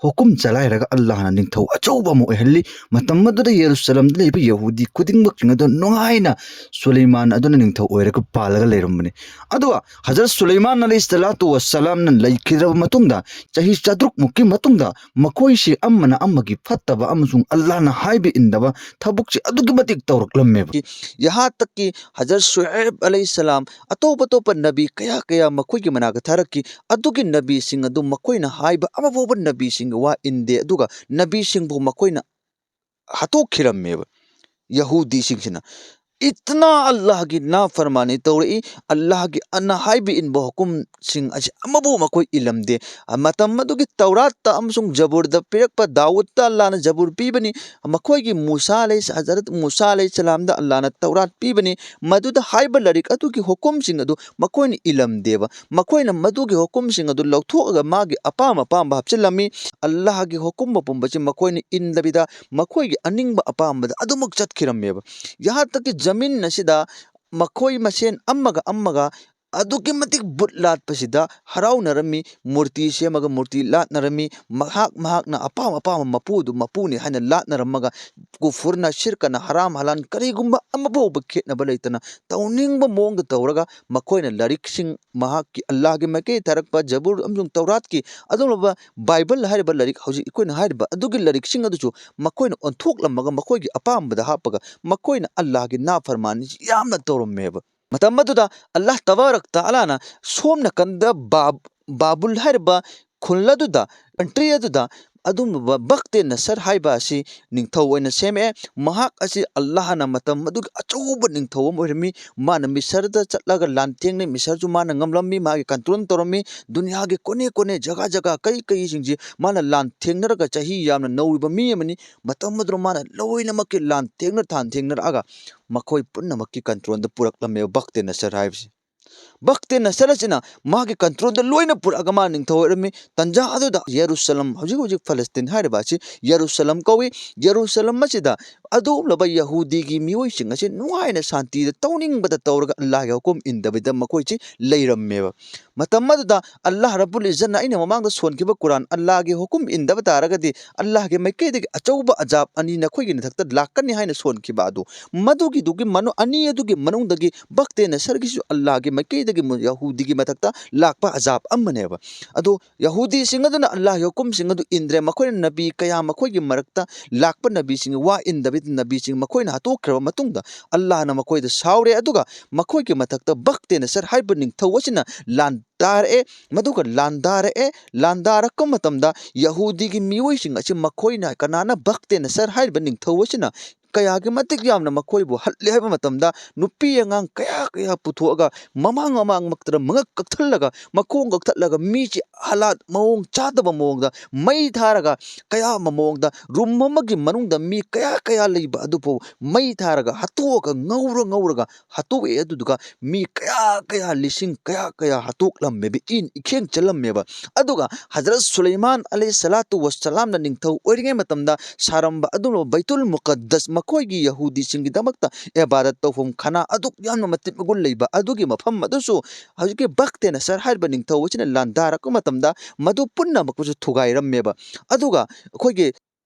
ꯍꯨꯀꯨꯝ ꯆꯂꯥꯏꯔꯒ ꯑꯜꯂꯥꯍꯅ ꯅꯤꯡꯊꯧ ꯑꯆꯧꯕ ꯑꯃ ꯑꯣꯏꯍꯜꯂꯤ꯫ ꯃꯇꯝ ꯑꯗꯨꯗ ꯌꯦꯔꯨꯁꯂꯝꯗ ꯂꯩꯕ ꯌꯍꯨꯗꯤ ꯈꯨꯗꯤꯡꯃꯛꯁꯤꯡ ꯑꯗꯨ ꯅꯨꯡꯉꯥꯏꯅ ꯁꯨꯂꯩꯃꯥꯟ ꯑꯗꯨꯅ ꯅꯤꯡꯊꯧ ꯑꯣꯏꯔꯒ ꯄꯥꯜꯂꯒ ꯂꯩꯔꯝꯕꯅꯤ꯫ ꯑꯗꯨꯒ ꯍꯖꯔꯠ ꯁꯨꯂꯩꯃꯥꯟ ꯑꯂꯩꯍꯤ ꯁꯂꯥꯇꯨ ꯋꯁꯁꯂꯥꯝꯅ ꯂꯩꯈꯤꯗ꯭ꯔꯕ ꯃꯇꯨꯡꯗ, ꯆꯍꯤ ꯆꯥꯇ꯭ꯔꯨꯛ ꯃꯨꯛꯀꯤ ꯃꯇꯨꯡꯗ, ꯃꯈꯣꯏꯁꯤ ꯑꯃꯅ ꯑꯃꯒꯤ ꯐꯠꯇꯕ ꯑꯃꯁꯨꯡ ꯑꯜꯂꯥꯍꯅ ꯍꯥꯏꯕ ꯏꯟꯗꯕ ꯊꯕꯛꯁꯤ ꯑꯗꯨꯛꯀꯤ ꯃꯇꯤꯛ ꯇꯧꯔꯛꯂꯝꯃꯦꯕ꯫ ꯌꯍꯥ ꯇꯛꯀꯤ ꯍꯖꯔꯠ ꯁꯨꯍꯩꯕ ꯑꯂꯩꯍꯤ ꯁꯂꯥꯝ ꯑꯇꯣꯞ ꯑꯇꯣꯞꯄ ꯅꯕꯤ ꯀꯌꯥ ꯀꯌꯥ ꯃꯈꯣꯏꯒꯤ ꯃꯅꯥꯛꯇ ꯊꯥꯔꯛꯈꯤ꯫ ꯑꯗꯨꯒꯤ ꯅꯕꯤꯁꯤꯡ ꯑꯗꯨ ꯃꯈꯣꯏꯅ ꯍꯥꯏꯕ ꯑꯃꯐꯥꯎꯕ ꯅꯕꯤꯁꯤꯡꯒꯤ ꯋꯥ ꯏꯟꯗꯦ, ꯑꯗꯨꯒ ꯅꯕꯤꯁꯤꯡꯕꯨ ꯃꯈꯣꯏꯅ ꯍꯥꯠꯇꯣꯛꯈꯤꯔꯝꯃꯦꯕ ꯌꯍꯨꯗꯤꯁꯤꯡꯁꯤꯅ꯫ ꯏꯇꯅꯥ ꯑꯜꯂꯥꯍꯒꯤ ꯅꯥꯐꯔꯃꯥꯅꯤ ꯇꯧꯔꯛꯏ, ꯑꯜꯂꯥꯍꯒꯤ ꯑꯅ ꯍꯥꯏꯕ ꯏꯟꯕ ꯍꯨꯀꯨꯝꯁꯤꯡ ꯑꯁꯤ ꯑꯃꯕꯨ ꯃꯈꯣꯏ ꯏꯜꯂꯝꯗꯦ꯫ ꯃꯇꯝ ꯑꯗꯨꯒꯤ ꯇꯧꯔꯥꯠꯇ ꯑꯃꯁꯨꯡ ꯖꯕꯨꯔꯗ ꯄꯤꯔꯛꯄ ꯗꯥꯎꯗꯇ ꯑꯜꯂꯥꯍꯅ ꯖꯕꯨꯔ ꯄꯤꯕꯅꯤ, ꯃꯈꯣꯏꯒꯤ ꯃꯨꯁꯥ ꯑꯂꯩꯍꯤ, ꯍꯖꯔꯠ ꯃꯨꯁꯥ ꯑꯂꯩꯍꯤ ꯁꯂꯥꯝꯗ ꯑꯜꯂꯥꯍꯅ ꯇꯧꯔꯥꯠ ꯄꯤꯕꯅꯤ꯫ ꯃꯗꯨꯗ ꯍꯥꯏꯕ ꯂꯥꯏꯔꯤꯛ ꯑꯗꯨꯒꯤ ꯍꯨꯀꯨꯝꯁꯤꯡ ꯑꯗꯨ ꯃꯈꯣꯏꯅ ꯏꯜꯂꯝꯗꯦꯕ꯫ ꯃꯈꯣꯏꯅ ꯃꯗꯨꯒꯤ ꯍꯨꯀꯨꯝꯁꯤꯡ ꯑꯗꯨ ꯂꯧꯊꯣꯛꯑꯒ ꯃꯥꯒꯤ ꯑꯄꯥꯝ ꯑꯄꯥꯝꯕ ꯍꯥꯞꯆꯤꯜꯂꯝꯃꯤ꯫ ꯑꯜꯂꯥꯍꯒꯤ ꯍꯨꯀꯨꯝꯕ ꯄꯨꯝꯕꯁꯤ ꯃꯈꯣꯏꯅ ꯏꯟꯗꯕꯤꯗ ꯃꯈꯣꯏꯒꯤ ꯑꯅꯤꯡꯕ ꯑꯄꯥꯝꯕꯗ ꯑꯗꯨꯃꯛ ꯆꯠꯈꯤꯔꯝꯃꯦꯕ꯫ ꯌꯍꯥ ꯇꯛꯀꯤ ꯖꯃꯤꯟ ꯑꯁꯤꯗ ꯃꯈꯣꯏ ꯃꯁꯦꯟ ꯑꯃꯒ ꯑꯃꯒ ꯑꯗꯨꯛꯀꯤ ꯃꯇꯤꯛ ꯕꯨꯠ ꯂꯥꯠꯄꯁꯤꯗ ꯍꯔꯥꯎꯅꯔꯝꯃꯤ, ꯃꯨꯔꯇꯤ ꯁꯦꯝꯃꯒ ꯃꯨꯔꯇꯤ ꯂꯥꯠꯅꯔꯝꯃꯤ, ꯃꯍꯥꯛ ꯃꯍꯥꯛꯅ ꯑꯄꯥꯝ ꯑꯄꯥꯝꯕ ꯃꯄꯨꯗꯨ ꯃꯄꯨꯅꯤ ꯍꯥꯏꯅ ꯂꯥꯠꯅꯔꯝꯃꯒ ꯀꯨꯐꯨꯔꯅ ꯁꯤꯔꯀꯅ ꯍꯔꯥꯝ ꯍꯂꯥꯟ ꯀꯔꯤꯒꯨꯝꯕ ꯑꯃꯐꯥꯎꯕ ꯈꯦꯠꯅꯕ ꯂꯩꯇꯅ ꯇꯧꯅꯤꯡꯕ ꯃꯑꯣꯡꯗ ꯇꯧꯔꯒ ꯃꯈꯣꯏꯅ ꯂꯥꯏꯔꯤꯛꯁꯤꯡ ꯃꯍꯥꯛꯀꯤ ꯑꯜꯂꯥꯍꯒꯤ ꯃꯥꯏꯀꯩ ꯊꯥꯔꯛꯄ ꯖꯕꯨꯔ ꯑꯃꯁꯨꯡ ꯇꯧꯔꯥꯠꯀꯤ ꯑꯗꯨꯒꯨꯝꯂꯕ ꯕꯥꯏꯕꯜ ꯍꯥꯏꯔꯤꯕ ꯂꯥꯏꯔꯤꯛ ꯍꯧꯖꯤꯛ ꯑꯩꯈꯣꯏꯅ ꯍꯥꯏꯔꯤꯕ ꯑꯗꯨꯒꯤ ꯂꯥꯏꯔꯤꯛꯁꯤꯡ ꯑꯗꯨꯁꯨ ꯃꯈꯣꯏꯅ ꯑꯣꯟꯊꯣꯛꯂꯝꯃꯒ ꯃꯈꯣꯏꯒꯤ ꯑꯄꯥꯝꯕꯗ ꯍꯥꯞꯄꯒ ꯃꯈꯣꯏꯅ ꯑꯜꯂꯥꯍꯒꯤ ꯅꯥꯐꯔꯃꯥꯅꯤꯁꯤ ꯌꯥꯝꯅ ꯇꯧꯔꯝꯃꯦꯕ꯫ ꯃꯇꯝ ꯑꯗꯨꯗ ꯑꯜꯂꯥꯍ ꯇꯕꯥꯔꯛ ꯇꯥꯂꯥꯅ ꯁꯣꯝ ꯅꯥꯀꯟꯗ ꯕꯥꯕ-, ꯕꯥꯕꯨꯜ ꯍꯥꯏꯔꯤꯕ ꯈꯨꯜ ꯑꯗꯨꯗ, ꯀꯟꯇ꯭ꯔꯤ ꯑꯗꯨꯗ ꯑꯗꯨꯒꯨꯝꯂꯕ ꯕꯛꯇꯦ ꯅꯁꯔ ꯍꯥꯏꯕ ꯑꯁꯤ ꯅꯤꯡꯊꯧ ꯑꯣꯏꯅ ꯁꯦꯝꯃꯛꯑꯦ꯫ ꯃꯍꯥꯛ ꯑꯁꯤ ꯑꯜꯂꯥꯍꯅ ꯃꯇꯝ ꯑꯗꯨꯒꯤ ꯑꯆꯧꯕ ꯅꯤꯡꯊꯧ ꯑꯃ ꯑꯣꯏꯔꯝꯃꯤ꯫ ꯃꯥꯅ ꯃꯤꯁꯔꯗ ꯆꯠꯂꯒ ꯂꯥꯟꯊꯦꯡꯅꯩ, ꯃꯤꯁꯔꯁꯨ ꯃꯥꯅ ꯉꯝꯂꯝꯃꯤ, ꯃꯥꯒꯤ ꯀꯟꯇ꯭ꯔꯣꯜ ꯇꯧꯔꯝꯃꯤ꯫ ꯗꯨꯅꯤꯌꯥꯒꯤ ꯀꯣꯅꯦ ꯀꯣꯅꯦ, ꯖꯒꯥ ꯖꯒꯥ, ꯀꯩ ꯀꯩꯁꯤꯡꯁꯤ ꯃꯥꯅ ꯂꯥꯟꯊꯦꯡꯅꯔꯒ ꯆꯍꯤ ꯌꯥꯝꯅ ꯅꯧꯔꯤꯕ ꯃꯤ ꯑꯃꯅꯤ꯫ ꯃꯇꯝ ꯑꯗꯨꯗ ꯃꯥꯅ ꯂꯣꯏꯅꯃꯛꯀꯤ ꯂꯥꯟꯊꯦꯡꯅ ꯊꯥꯟꯊꯦꯡꯅꯔꯛꯑꯒ ꯃꯈꯣꯏ ꯄꯨꯝꯅꯃꯛꯀꯤ ꯀꯟꯇ꯭ꯔꯣꯜꯗ ꯄꯨꯔꯛꯂꯝꯃꯦꯕ ꯕꯛꯇꯦ ꯅꯁꯔ ꯍꯥꯏꯕꯁꯤ꯫ ꯕꯛꯇꯦ ꯅꯁꯔ ꯑꯁꯤꯅ ꯃꯥꯒꯤ ꯀꯟꯇ꯭ꯔꯣꯜꯗ ꯂꯣꯏꯅ ꯄꯨꯔꯛꯑꯒ ꯃꯥ ꯅꯤꯡꯊꯧ ꯑꯣꯏꯔꯝꯃꯤ꯫ ꯇꯟꯖꯥ ꯑꯗꯨꯗ ꯌꯦꯔꯨꯁꯂꯝ, ꯍꯧꯖꯤꯛ ꯍꯧꯖꯤꯛ ꯐꯂꯁꯇꯤꯟ ꯍꯥꯏꯔꯤꯕ ꯑꯁꯤ ꯌꯦꯔꯨꯁꯂꯝ ꯀꯧꯏ꯫ ꯌꯦꯔꯨꯁꯂꯝ ꯑꯁꯤꯗ ꯑꯗꯨꯒꯨꯝꯂꯕ ꯌꯍꯨꯗꯤꯒꯤ ꯃꯤꯑꯣꯏꯁꯤꯡ ꯑꯁꯤ ꯅꯨꯡꯉꯥꯏꯅ ꯁꯥꯟꯇꯤꯗ ꯇꯧꯅꯤꯡꯕꯗ ꯇꯧꯔꯒ ꯑꯜꯂꯥꯍꯒꯤ ꯍꯨꯀꯨꯝ ꯏꯟꯗꯕꯤꯗ ꯃꯈꯣꯏꯁꯤ ꯂꯩꯔꯝꯃꯦꯕ꯫ ꯃꯇꯝ ꯑꯗꯨꯗ ꯑꯜꯂꯥꯍ ꯔꯕꯨꯜ ꯏꯖꯠꯅ ꯑꯩꯅ ꯃꯃꯥꯡꯗ ꯁꯣꯟꯈꯤꯕ ꯀꯨꯔꯥꯟ ꯑꯜꯂꯥꯍꯒꯤ ꯍꯨꯀꯨꯝ ꯏꯟꯗꯕ ꯇꯥꯔꯒꯗꯤ ꯑꯜꯂꯥꯍꯒꯤ ꯃꯥꯏꯀꯩꯗꯒꯤ ꯑꯆꯧꯕ ꯑꯖꯥꯕ ꯑꯅꯤ ꯅꯈꯣꯏꯒꯤ ꯃꯊꯛꯇ ꯂꯥꯛꯀꯅꯤ ꯍꯥꯏꯅ ꯁꯣꯟꯈꯤꯕ ꯑꯗꯨ, ꯃꯗꯨꯒꯤꯗꯨꯒꯤ ꯃꯅꯨꯡ, ꯑꯅꯤ ꯑꯗꯨꯒꯤ ꯃꯅꯨꯡꯗꯒꯤ ꯕꯛꯇꯦ ꯅꯁꯔꯒꯤꯁꯨ ꯑꯜꯂꯥꯍꯒꯤ ꯃꯥꯏꯀꯩꯗꯒꯤ ꯃꯨ-, ꯌꯍꯨꯗꯤꯒꯤ ꯃꯊꯛꯇ ꯂꯥꯛꯄ ꯑꯖꯥꯕ ꯑꯃꯅꯦꯕ꯫ ꯑꯗꯣ ꯌꯍꯨꯗꯤꯁꯤꯡ ꯑꯗꯨꯅ ꯑꯜꯂꯥꯍꯒꯤ ꯍꯨꯀꯨꯝꯁꯤꯡ ꯑꯗꯨ ꯏꯟꯗ꯭ꯔꯦ꯫ ꯃꯈꯣꯏꯅ ꯅꯕꯤ ꯀꯌꯥ, ꯃꯈꯣꯏꯒꯤ ꯃꯔꯛꯇ ꯂꯥꯛꯄ ꯅꯕꯤꯁꯤꯡ, ꯋꯥ ꯏꯟꯗꯕꯤꯗ ꯅꯕꯤꯁꯤꯡ ꯃꯈꯣꯏꯅ ꯍꯥꯠꯇꯣꯛꯈ꯭ꯔꯕ ꯃꯇꯨꯡꯗ ꯑꯜꯂꯥꯍꯅ ꯃꯈꯣꯏꯗ ꯁꯥꯎꯔꯦ꯫ ꯑꯗꯨꯒ ꯃꯈꯣꯏꯒꯤ ꯃꯊꯛꯇ ꯕꯛꯇꯦ ꯅꯁꯔ ꯍꯥꯏꯕ ꯅꯤꯡꯊꯧ ꯑꯁꯤꯅ ꯂꯥꯟꯗꯥꯔꯛꯑꯦ꯫ ꯃꯗꯨꯒ ꯂꯥꯟꯗꯥꯔꯛꯑꯦ, ꯂꯥꯟꯗꯥꯔꯛꯄ ꯃꯇꯝꯗ ꯌꯍꯨꯗꯤꯒꯤ ꯃꯤꯑꯣꯏꯁꯤꯡ ꯑꯁꯤ ꯃꯈꯣꯏꯅ, ꯀꯅꯥꯅ, ꯕꯛꯇꯦ ꯅꯁꯔ ꯍꯥꯏꯔꯤꯕ ꯅꯤꯡꯊꯧ ꯑꯁꯤꯅ ꯀꯌꯥꯒꯤ ꯃꯇꯤꯛ ꯌꯥꯝꯅ ꯃꯈꯣꯏꯕꯨ ꯍꯠꯂꯦ ꯍꯥꯏꯕ ꯃꯇꯝꯗ ꯅꯨꯄꯤ ꯑꯉꯥꯡ ꯀꯌꯥ ꯀꯌꯥ ꯄꯨꯊꯣꯛꯑꯒ ꯃꯃꯥꯡ ꯃꯃꯥꯡꯃꯛꯇꯗ ꯃꯉꯛ ꯀꯛꯊꯠꯂꯒ ꯃꯈꯣꯡ ꯀꯛꯊꯠꯂꯒ ꯃꯤꯁꯤ ꯍꯂꯥꯠ ꯃꯑꯣꯡ ꯆꯥꯗꯕ ꯃꯑꯣꯡꯗ ꯃꯩ ꯊꯥꯔꯒ ꯀꯌꯥ ꯑꯃ ꯃꯑꯣꯡꯗ ꯔꯨꯝ ꯑꯃꯒꯤ ꯃꯅꯨꯡꯗ ꯃꯤ ꯀꯌꯥ ꯀꯌꯥ ꯂꯩꯕ ꯑꯗꯨꯐꯥꯎ ꯃꯩ ꯊꯥꯔꯒ ꯍꯥꯠꯇꯣꯛꯑꯒ ꯉꯧꯔ ꯉꯧꯔꯒ ꯍꯥꯠꯇꯣꯛꯑꯦ꯫ ꯑꯗꯨꯗꯨꯒ ꯃꯤ ꯀꯌꯥ ꯀꯌꯥ, ꯂꯤꯁꯤꯡ ꯀꯌꯥ ꯀꯌꯥ ꯍꯥꯠꯇꯣꯛꯂꯝꯃꯦꯕ, ꯏꯟ ꯏꯈꯦꯡ ꯆꯜꯂꯝꯃꯦꯕ꯫ ꯑꯗꯨꯒ ꯍꯖꯔꯠ ꯁꯨꯂꯩꯃꯥꯟ ꯑꯂꯩꯍꯤ ꯁꯂꯥꯇꯨ ꯋꯁꯂꯥꯝꯅ ꯅꯤꯡꯊꯧ ꯑꯣꯏꯔꯤꯉꯩ ꯃꯇꯝꯗ ꯁꯥꯔꯝꯕ ꯑꯗꯨꯒꯨꯝꯂꯕ ꯕꯩꯇꯨꯜ ꯃꯨꯀꯗꯁ ꯃꯈꯣꯏꯒꯤ ꯌꯍꯨꯗꯤꯁꯤꯡꯒꯤꯗꯃꯛꯇ ꯏꯕꯥꯗꯠ ꯇꯧꯐꯝ ꯈꯥꯅꯥ ꯑꯗꯨꯛ ꯌꯥꯝꯅ ꯃꯇꯤꯛ ꯃꯒꯨꯟ ꯂꯩꯕ ꯑꯗꯨꯒꯤ ꯃꯐꯝ ꯑꯗꯨꯁꯨ ꯍꯧꯖꯤꯛꯀꯤ ꯕꯛꯇꯦ ꯅꯁꯔ ꯍꯥꯏꯔꯤꯕ ꯅꯤꯡꯊꯧ ꯑꯁꯤꯅ ꯂꯥꯟꯗꯥꯔꯛꯄ ꯃꯇꯝꯗ ꯃꯗꯨ ꯄꯨꯝꯅꯃꯛꯄꯨꯁꯨ ꯊꯨꯒꯥꯏꯔꯝꯃꯦꯕ꯫ ꯑꯗꯨꯒ ꯑꯩꯈꯣꯏꯒꯤ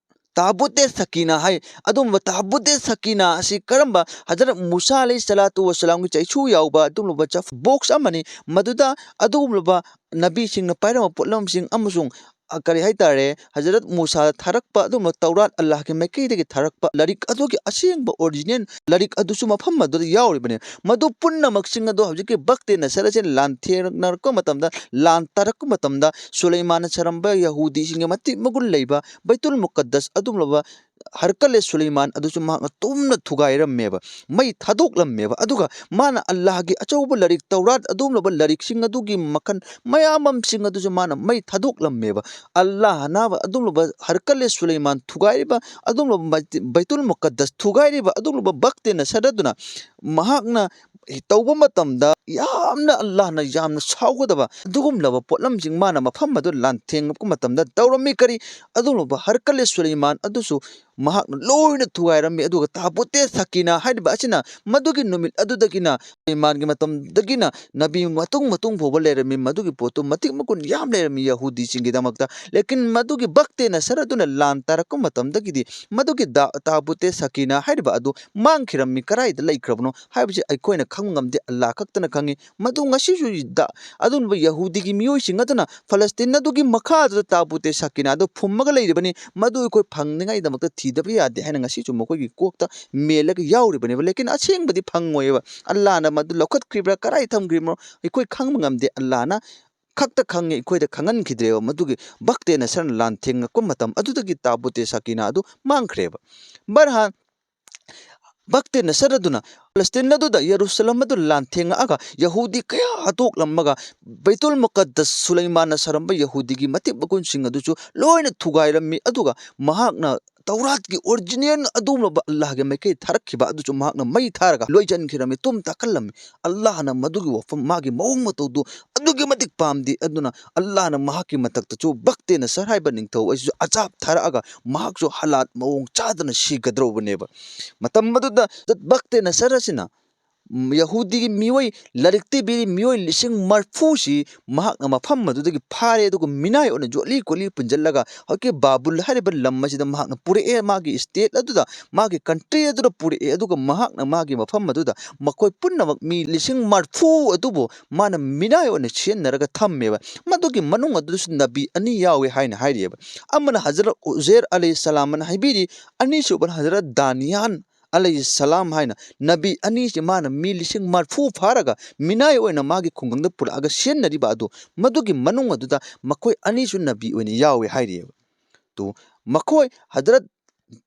ꯇꯥꯕꯨꯇꯦ ꯁꯀꯤꯅꯥ ꯍꯥꯏ꯫ ꯑꯗꯨꯒꯨꯝꯕ ꯇꯥꯕꯨꯇꯦ ꯁꯀꯤꯅꯥ ꯑꯁꯤ ꯀꯔꯝꯕ? ꯍꯖꯔꯠ ꯃꯨꯁꯥ ꯑꯂꯩꯍꯤ ꯁꯂꯥꯇꯨ ꯋꯁꯂꯥꯝꯒꯤ ꯆꯩꯁꯨ ꯌꯥꯎꯕ ꯑꯗꯨꯒꯨꯝꯂꯕ ꯆꯐꯨ, ꯕꯣꯛꯁ ꯑꯃꯅꯤ꯫ ꯃꯗꯨꯗ ꯑꯗꯨꯒꯨꯝꯂꯕ ꯅꯕꯤꯁꯤꯡꯅ ꯄꯥꯏꯔꯝꯕ ꯄꯣꯠꯂꯝꯁꯤꯡ ꯑꯃꯁꯨꯡ, ꯑ, ꯀꯔꯤ ꯍꯥꯏꯇꯥꯔꯦ, ꯍꯖꯔꯠ ꯃꯨꯁꯥꯗ ꯊꯥꯔꯛꯄ ꯑꯗꯨꯒꯨꯝꯂꯕ ꯇꯧꯔꯥꯠ, ꯑꯜꯂꯥꯍꯒꯤ ꯃꯥꯏꯀꯩꯗꯒꯤ ꯊꯥꯔꯛꯄ ꯂꯥꯏꯔꯤꯛ ꯑꯗꯨꯒꯤ ꯑꯁꯦꯡꯕ ꯑꯣꯔꯤꯖꯤꯅꯦꯜ ꯂꯥꯏꯔꯤꯛ ꯑꯗꯨꯁꯨ ꯃꯐꯝ ꯑꯗꯨꯗ ꯌꯥꯎꯔꯤꯕꯅꯤ꯫ ꯃꯗꯨ ꯄꯨꯝꯅꯃꯛꯁꯤꯡ ꯑꯗꯨ ꯍꯧꯖꯤꯛꯀꯤ ꯕꯛꯇꯦ ꯅꯁꯔ ꯑꯁꯤꯅ ꯂꯥꯟꯊꯦꯡꯅꯔꯛꯄ ꯃꯇꯝꯗ, ꯂꯥꯟ ꯇꯥꯔꯛꯄ ꯃꯇꯝꯗ, ꯁꯨꯂꯩꯃꯥꯟꯅ ꯁꯥꯔꯝꯕ ꯌꯍꯨꯗꯤꯁꯤꯡꯒꯤ ꯃꯇꯤꯛ ꯃꯒꯨꯟ ꯂꯩꯕ ꯕꯩꯇꯨꯜ ꯃꯨꯀꯠꯗꯁ ꯑꯗꯨꯒꯨꯝꯂꯕ ꯍꯔꯀꯂꯦ ꯁꯨꯂꯩꯃꯥꯟ ꯑꯗꯨꯁꯨ ꯃꯍꯥꯛꯅ ꯇꯨꯝꯅ ꯊꯨꯒꯥꯏꯔꯝꯃꯦꯕ, ꯃꯩ ꯊꯥꯗꯣꯛꯂꯝꯃꯦꯕ꯫ ꯑꯗꯨꯒ ꯃꯥꯅ ꯑꯜꯂꯥꯍꯒꯤ ꯑꯆꯧꯕ ꯂꯥꯏꯔꯤꯛ ꯇꯧꯔꯥꯠ ꯑꯗꯨꯒꯨꯝꯂꯕ ꯂꯥꯏꯔꯤꯛꯁꯤꯡ ꯑꯗꯨꯒꯤ ꯃꯈꯜ ꯃꯌꯥꯝ ꯑꯃꯁꯤꯡ ꯑꯗꯨꯁꯨ ꯃꯥꯅ ꯃꯩ ꯊꯥꯗꯣꯛꯂꯝꯃꯦꯕ꯫ ꯑꯜꯂꯥꯍꯅ ꯑꯗꯨꯒꯨꯝꯂꯕ ꯍꯔꯀꯂꯦ ꯁꯨꯂꯩꯃꯥꯟ ꯊꯨꯒꯥꯏꯔꯤꯕ ꯑꯗꯨꯒꯨꯝꯂꯕ ꯕꯩꯇꯨꯜ ꯃꯨꯀꯠꯗꯁ ꯊꯨꯒꯥꯏꯔꯤꯕ ꯑꯗꯨꯒꯨꯝꯂꯕ ꯕꯛꯇꯦ ꯅꯁꯔ ꯑꯗꯨꯅ ꯃꯍꯥꯛꯅ ꯇꯧꯕ ꯃꯇꯝꯗ ꯌꯥꯝꯅ ꯑꯜꯂꯥꯍꯅ ꯌꯥꯝꯅ ꯁꯥꯎꯒꯗꯕ ꯑꯗꯨꯒꯨꯝꯂꯕ ꯄꯣꯠꯂꯝꯁꯤꯡ ꯃꯥꯅ ꯃꯐꯝ ꯑꯗꯨ ꯂꯥꯟꯊꯦꯡꯉꯛꯄ ꯃꯇꯝꯗ ꯇꯧꯔꯝꯃꯤ꯫ ꯀꯔꯤ? ꯑꯗꯨꯒꯨꯝꯂꯕ ꯍꯔꯀꯂꯦ ꯁꯨꯂꯩꯃꯥꯟ ꯑꯗꯨꯁꯨ ꯃꯍꯥꯛꯅ ꯂꯣꯏꯅ ꯊꯨꯒꯥꯏꯔꯝꯃꯤ꯫ ꯑꯗꯨꯒ ꯇꯥꯕꯨꯇꯦ ꯁꯀꯤꯅꯥ ꯍꯥꯏꯔꯤꯕ ꯑꯁꯤꯅ ꯃꯗꯨꯒꯤ ꯅꯨꯃꯤꯠ ꯑꯗꯨꯗꯒꯤꯅ ꯁꯨꯂꯩꯃꯥꯟꯒꯤ ꯃꯇꯝꯗꯒꯤꯅ ꯅꯕꯤ ꯃꯇꯨꯡ ꯃꯇꯨꯡ ꯐꯥꯎꯕ ꯂꯩꯔꯝꯃꯤ꯫ ꯃꯗꯨꯒꯤ ꯄꯣꯠꯇꯨ ꯃꯇꯤꯛ ꯃꯒꯨꯟ ꯌꯥꯝ ꯂꯩꯔꯝꯃꯤ ꯌꯍꯨꯗꯤꯁꯤꯡꯒꯤꯗꯃꯛꯇ꯫ ꯂꯦꯀꯤꯟ ꯃꯗꯨꯒꯤ ꯕꯛꯇꯦ ꯅꯁꯔ ꯑꯗꯨꯅ ꯂꯥꯟ ꯇꯥꯔꯛꯄ ꯃꯇꯝꯗꯒꯤꯗꯤ ꯃꯗꯨꯒꯤ ꯗꯥ-, ꯇꯥꯕꯨꯇꯦ ꯁꯀꯤꯅꯥ ꯍꯥꯏꯔꯤꯕ ꯑꯗꯨ ꯃꯥꯡꯈꯤꯔꯝꯃꯤ꯫ ꯀꯗꯥꯏꯗ ꯂꯩꯈ꯭ꯔꯕꯅꯣ ꯍꯥꯏꯕꯁꯤ ꯑꯩꯈꯣꯏꯅ ꯈꯪꯕ ꯉꯝꯗꯦ, ꯑꯜꯂꯥꯍ ꯈꯛꯇꯅ ꯈꯪꯉꯤ꯫ ꯃꯗꯨ ꯉꯁꯤꯁꯨ ꯗ-, ꯑꯗꯨꯒꯨꯝꯕ ꯌꯍꯨꯗꯤꯒꯤ ꯃꯤꯑꯣꯏꯁꯤꯡ ꯑꯗꯨꯅ ꯐꯂꯁꯇꯤꯟ ꯑꯗꯨꯒꯤ ꯃꯈꯥꯗꯨꯗ ꯇꯥꯕꯨꯇꯦ ꯁꯀꯤꯅꯥ ꯑꯗꯨ ꯐꯨꯝꯃꯒ ꯂꯩꯔꯤꯕꯅꯤ꯫ ꯃꯗꯨ ꯑꯩꯈꯣꯏ ꯐꯪꯅꯤꯡꯉꯥꯏꯗꯃꯛꯇ ꯊꯤꯗꯕ ꯌꯥꯗꯦ ꯍꯥꯏꯅ ꯉꯁꯤꯁꯨ ꯃꯈꯣꯏꯒꯤ ꯀꯣꯛꯇ ꯃꯦꯜꯂꯒ ꯌꯥꯎꯔꯤꯕꯅꯦꯕ꯫ ꯂꯦꯀꯤꯟ ꯑꯁꯦꯡꯕꯗꯤ ꯐꯪꯉꯣꯏꯕ꯫ ꯑꯜꯂꯥꯍꯅ ꯃꯗꯨ ꯂꯧꯈꯠꯈ꯭ꯔꯤꯕ꯭ꯔꯥ, ꯀꯗꯥꯏ ꯊꯝꯈ꯭ꯔꯤꯕꯅꯣ ꯑꯩꯈꯣꯏ ꯈꯪꯕ ꯉꯝꯗꯦ꯫ ꯑꯜꯂꯥꯍꯅ ꯈꯛꯇ ꯈꯪꯉꯤ, ꯑꯩꯈꯣꯏꯗ ꯈꯪꯍꯟꯈꯤꯗ꯭ꯔꯦꯕ꯫ ꯃꯗꯨꯒꯤ ꯕꯛꯇꯦ ꯅꯁꯔꯅ ꯂꯥꯟꯊꯦꯡꯉꯛꯄ ꯃꯇꯝ ꯑꯗꯨꯗꯒꯤ ꯇꯥꯕꯨꯇꯦ ꯁꯀꯤꯅꯥ ꯑꯗꯨ ꯃꯥꯡꯈ꯭ꯔꯦꯕ꯫ ꯕꯔꯍꯥꯟ, ꯕꯛꯇꯦ ꯅꯁꯔ ꯑꯗꯨꯅ ꯐꯂꯁꯇꯤꯟ ꯑꯗꯨꯗ, ꯌꯦꯔꯨꯁꯂꯝ ꯑꯗꯨ ꯂꯥꯟꯊꯦꯡꯉꯛꯑꯒ ꯌꯍꯨꯗꯤ ꯀꯌꯥ ꯍꯥꯠꯇꯣꯛꯂꯝꯃꯒ ꯕꯩꯇꯨꯜ ꯃꯨꯀꯠꯗꯁ ꯁꯨꯂꯩꯃꯥꯟꯅ ꯁꯥꯔꯝꯕ ꯌꯍꯨꯗꯤꯒꯤ ꯃꯇꯤꯛ ꯃꯒꯨꯟꯁꯤꯡ ꯑꯗꯨꯁꯨ ꯂꯣꯏꯅ ꯊꯨꯒꯥꯏꯔꯝꯃꯤ꯫ ꯑꯗꯨꯒ ꯃꯍꯥꯛꯅ ꯇꯧꯔꯥꯠꯀꯤ ꯑꯣꯔꯤꯖꯤꯅꯦꯜ ꯑꯗꯨꯒꯨꯝꯂꯕ ꯑꯜꯂꯥꯍꯒꯤ ꯃꯥꯏꯀꯩ ꯊꯥꯔꯛꯈꯤꯕ ꯑꯗꯨꯁꯨ ꯃꯍꯥꯛꯅ ꯃꯩ ꯊꯥꯔꯒ ꯂꯣꯏꯁꯤꯟꯈꯤꯔꯝꯃꯤ, ꯇꯨꯝ ꯇꯥꯈꯜꯂꯝꯃꯤ꯫ ꯑꯜꯂꯥꯍꯅ ꯃꯗꯨꯒꯤ ꯋꯥꯐꯝ, ꯃꯥꯒꯤ ꯃꯑꯣꯡ ꯃꯇꯧꯗꯨ ꯑꯗꯨꯛꯀꯤ ꯃꯇꯤꯛ ꯄꯥꯝꯗꯦ꯫ ꯑꯗꯨꯅ ꯑꯜꯂꯥꯍꯅ ꯃꯍꯥꯛꯀꯤ ꯃꯊꯛꯇꯁꯨ ꯕꯛꯇꯦ ꯅꯁꯔ ꯍꯥꯏꯕ ꯅꯤꯡꯊꯧ ꯑꯁꯤꯁꯨ ꯑꯖꯥꯕ ꯊꯥꯔꯛꯑꯒ ꯃꯍꯥꯛꯁꯨ ꯍꯂꯥꯠ ꯃꯑꯣꯡ ꯆꯥꯗꯅ ꯁꯤꯒꯗꯧꯔꯕꯅꯦꯕ꯫ ꯃꯇꯝ ꯑꯗꯨꯗ ꯕꯛꯇꯦ ꯅꯁꯔ ꯑꯁꯤꯅ ꯌꯍꯨꯗꯤꯒꯤ ꯃꯤꯑꯣꯏ, ꯂꯥꯏꯔꯤꯛꯇ ꯏꯕꯤꯔꯤ ꯃꯤꯑꯣꯏ ꯂꯤꯁꯤꯡ ꯃꯔꯤꯐꯨꯁꯤ ꯃꯍꯥꯛꯅ ꯃꯐꯝ ꯑꯗꯨꯗꯒꯤ ꯐꯥꯔꯦ, ꯑꯗꯨꯒ ꯃꯤꯅꯥꯏ ꯑꯣꯏꯅ ꯌꯣꯠꯂꯤ ꯈꯣꯠꯂꯤ ꯄꯨꯟꯁꯤꯜꯂꯒ ꯍꯧꯖꯤꯛꯀꯤ ꯕꯥꯕꯨꯜ ꯍꯥꯏꯔꯤꯕ ꯂꯝ ꯑꯁꯤꯗ ꯃꯍꯥꯛꯅ ꯄꯨꯔꯛꯑꯦ꯫ ꯃꯥꯒꯤ ꯁ꯭ꯇꯦꯠ ꯑꯗꯨꯗ, ꯃꯥꯒꯤ ꯀꯟꯇ꯭ꯔꯤ ꯑꯗꯨꯗ ꯄꯨꯔꯛꯑꯦ, ꯑꯗꯨꯒ ꯃꯍꯥꯛꯅ ꯃꯥꯒꯤ ꯃꯐꯝ ꯑꯗꯨꯗ ꯃꯈꯣꯏ ꯄꯨꯝꯅꯃꯛ ꯃꯤ ꯂꯤꯁꯤꯡ ꯃꯔꯤꯐꯨ ꯑꯗꯨꯕꯨ ꯃꯥꯅ ꯃꯤꯅꯥꯏ ꯑꯣꯏꯅ ꯁꯤꯖꯤꯟꯅꯔꯒ ꯊꯝꯃꯦꯕ꯫ ꯃꯗꯨꯒꯤ ꯃꯅꯨꯡ ꯑꯗꯨꯗꯁꯨ ꯅꯕꯤ ꯑꯅꯤ ꯌꯥꯎꯋꯦ ꯍꯥꯏꯅ ꯍꯥꯏꯔꯤꯑꯕ꯫ ꯑꯃꯅ ꯍꯖꯔꯠ ꯎꯖꯦꯔ ꯑꯂꯩꯍꯤ ꯁꯂꯥꯝ ꯑꯅ ꯍꯥꯏꯕꯤꯔꯤ, ꯑꯅꯤꯁꯨꯕꯅ ꯍꯖꯔꯠ ꯗꯥꯅꯤꯌꯥꯟ ꯑꯂꯩꯍꯤ ꯁꯂꯥꯝ ꯍꯥꯏꯅ ꯅꯕꯤ ꯑꯅꯤꯁꯤ ꯃꯥꯅ ꯃꯤ ꯂꯤꯁꯤꯡ ꯃꯔꯤꯐꯨ ꯐꯥꯔꯒ ꯃꯤꯅꯥꯏ ꯑꯣꯏꯅ ꯃꯥꯒꯤ ꯈꯨꯡꯒꯪꯗ ꯄꯨꯔꯛꯑꯒ ꯁꯤꯖꯤꯟꯅꯔꯤꯕ ꯑꯗꯨ, ꯃꯗꯨꯒꯤ ꯃꯅꯨꯡ ꯑꯗꯨꯗ ꯃꯈꯣꯏ ꯑꯅꯤꯁꯨ ꯅꯕꯤ ꯑꯣꯏꯅ ꯌꯥꯎꯋꯦ ꯍꯥꯏꯔꯤꯑꯕ꯫ ꯇꯨ, ꯃꯈꯣꯏ ꯍꯖꯔꯠ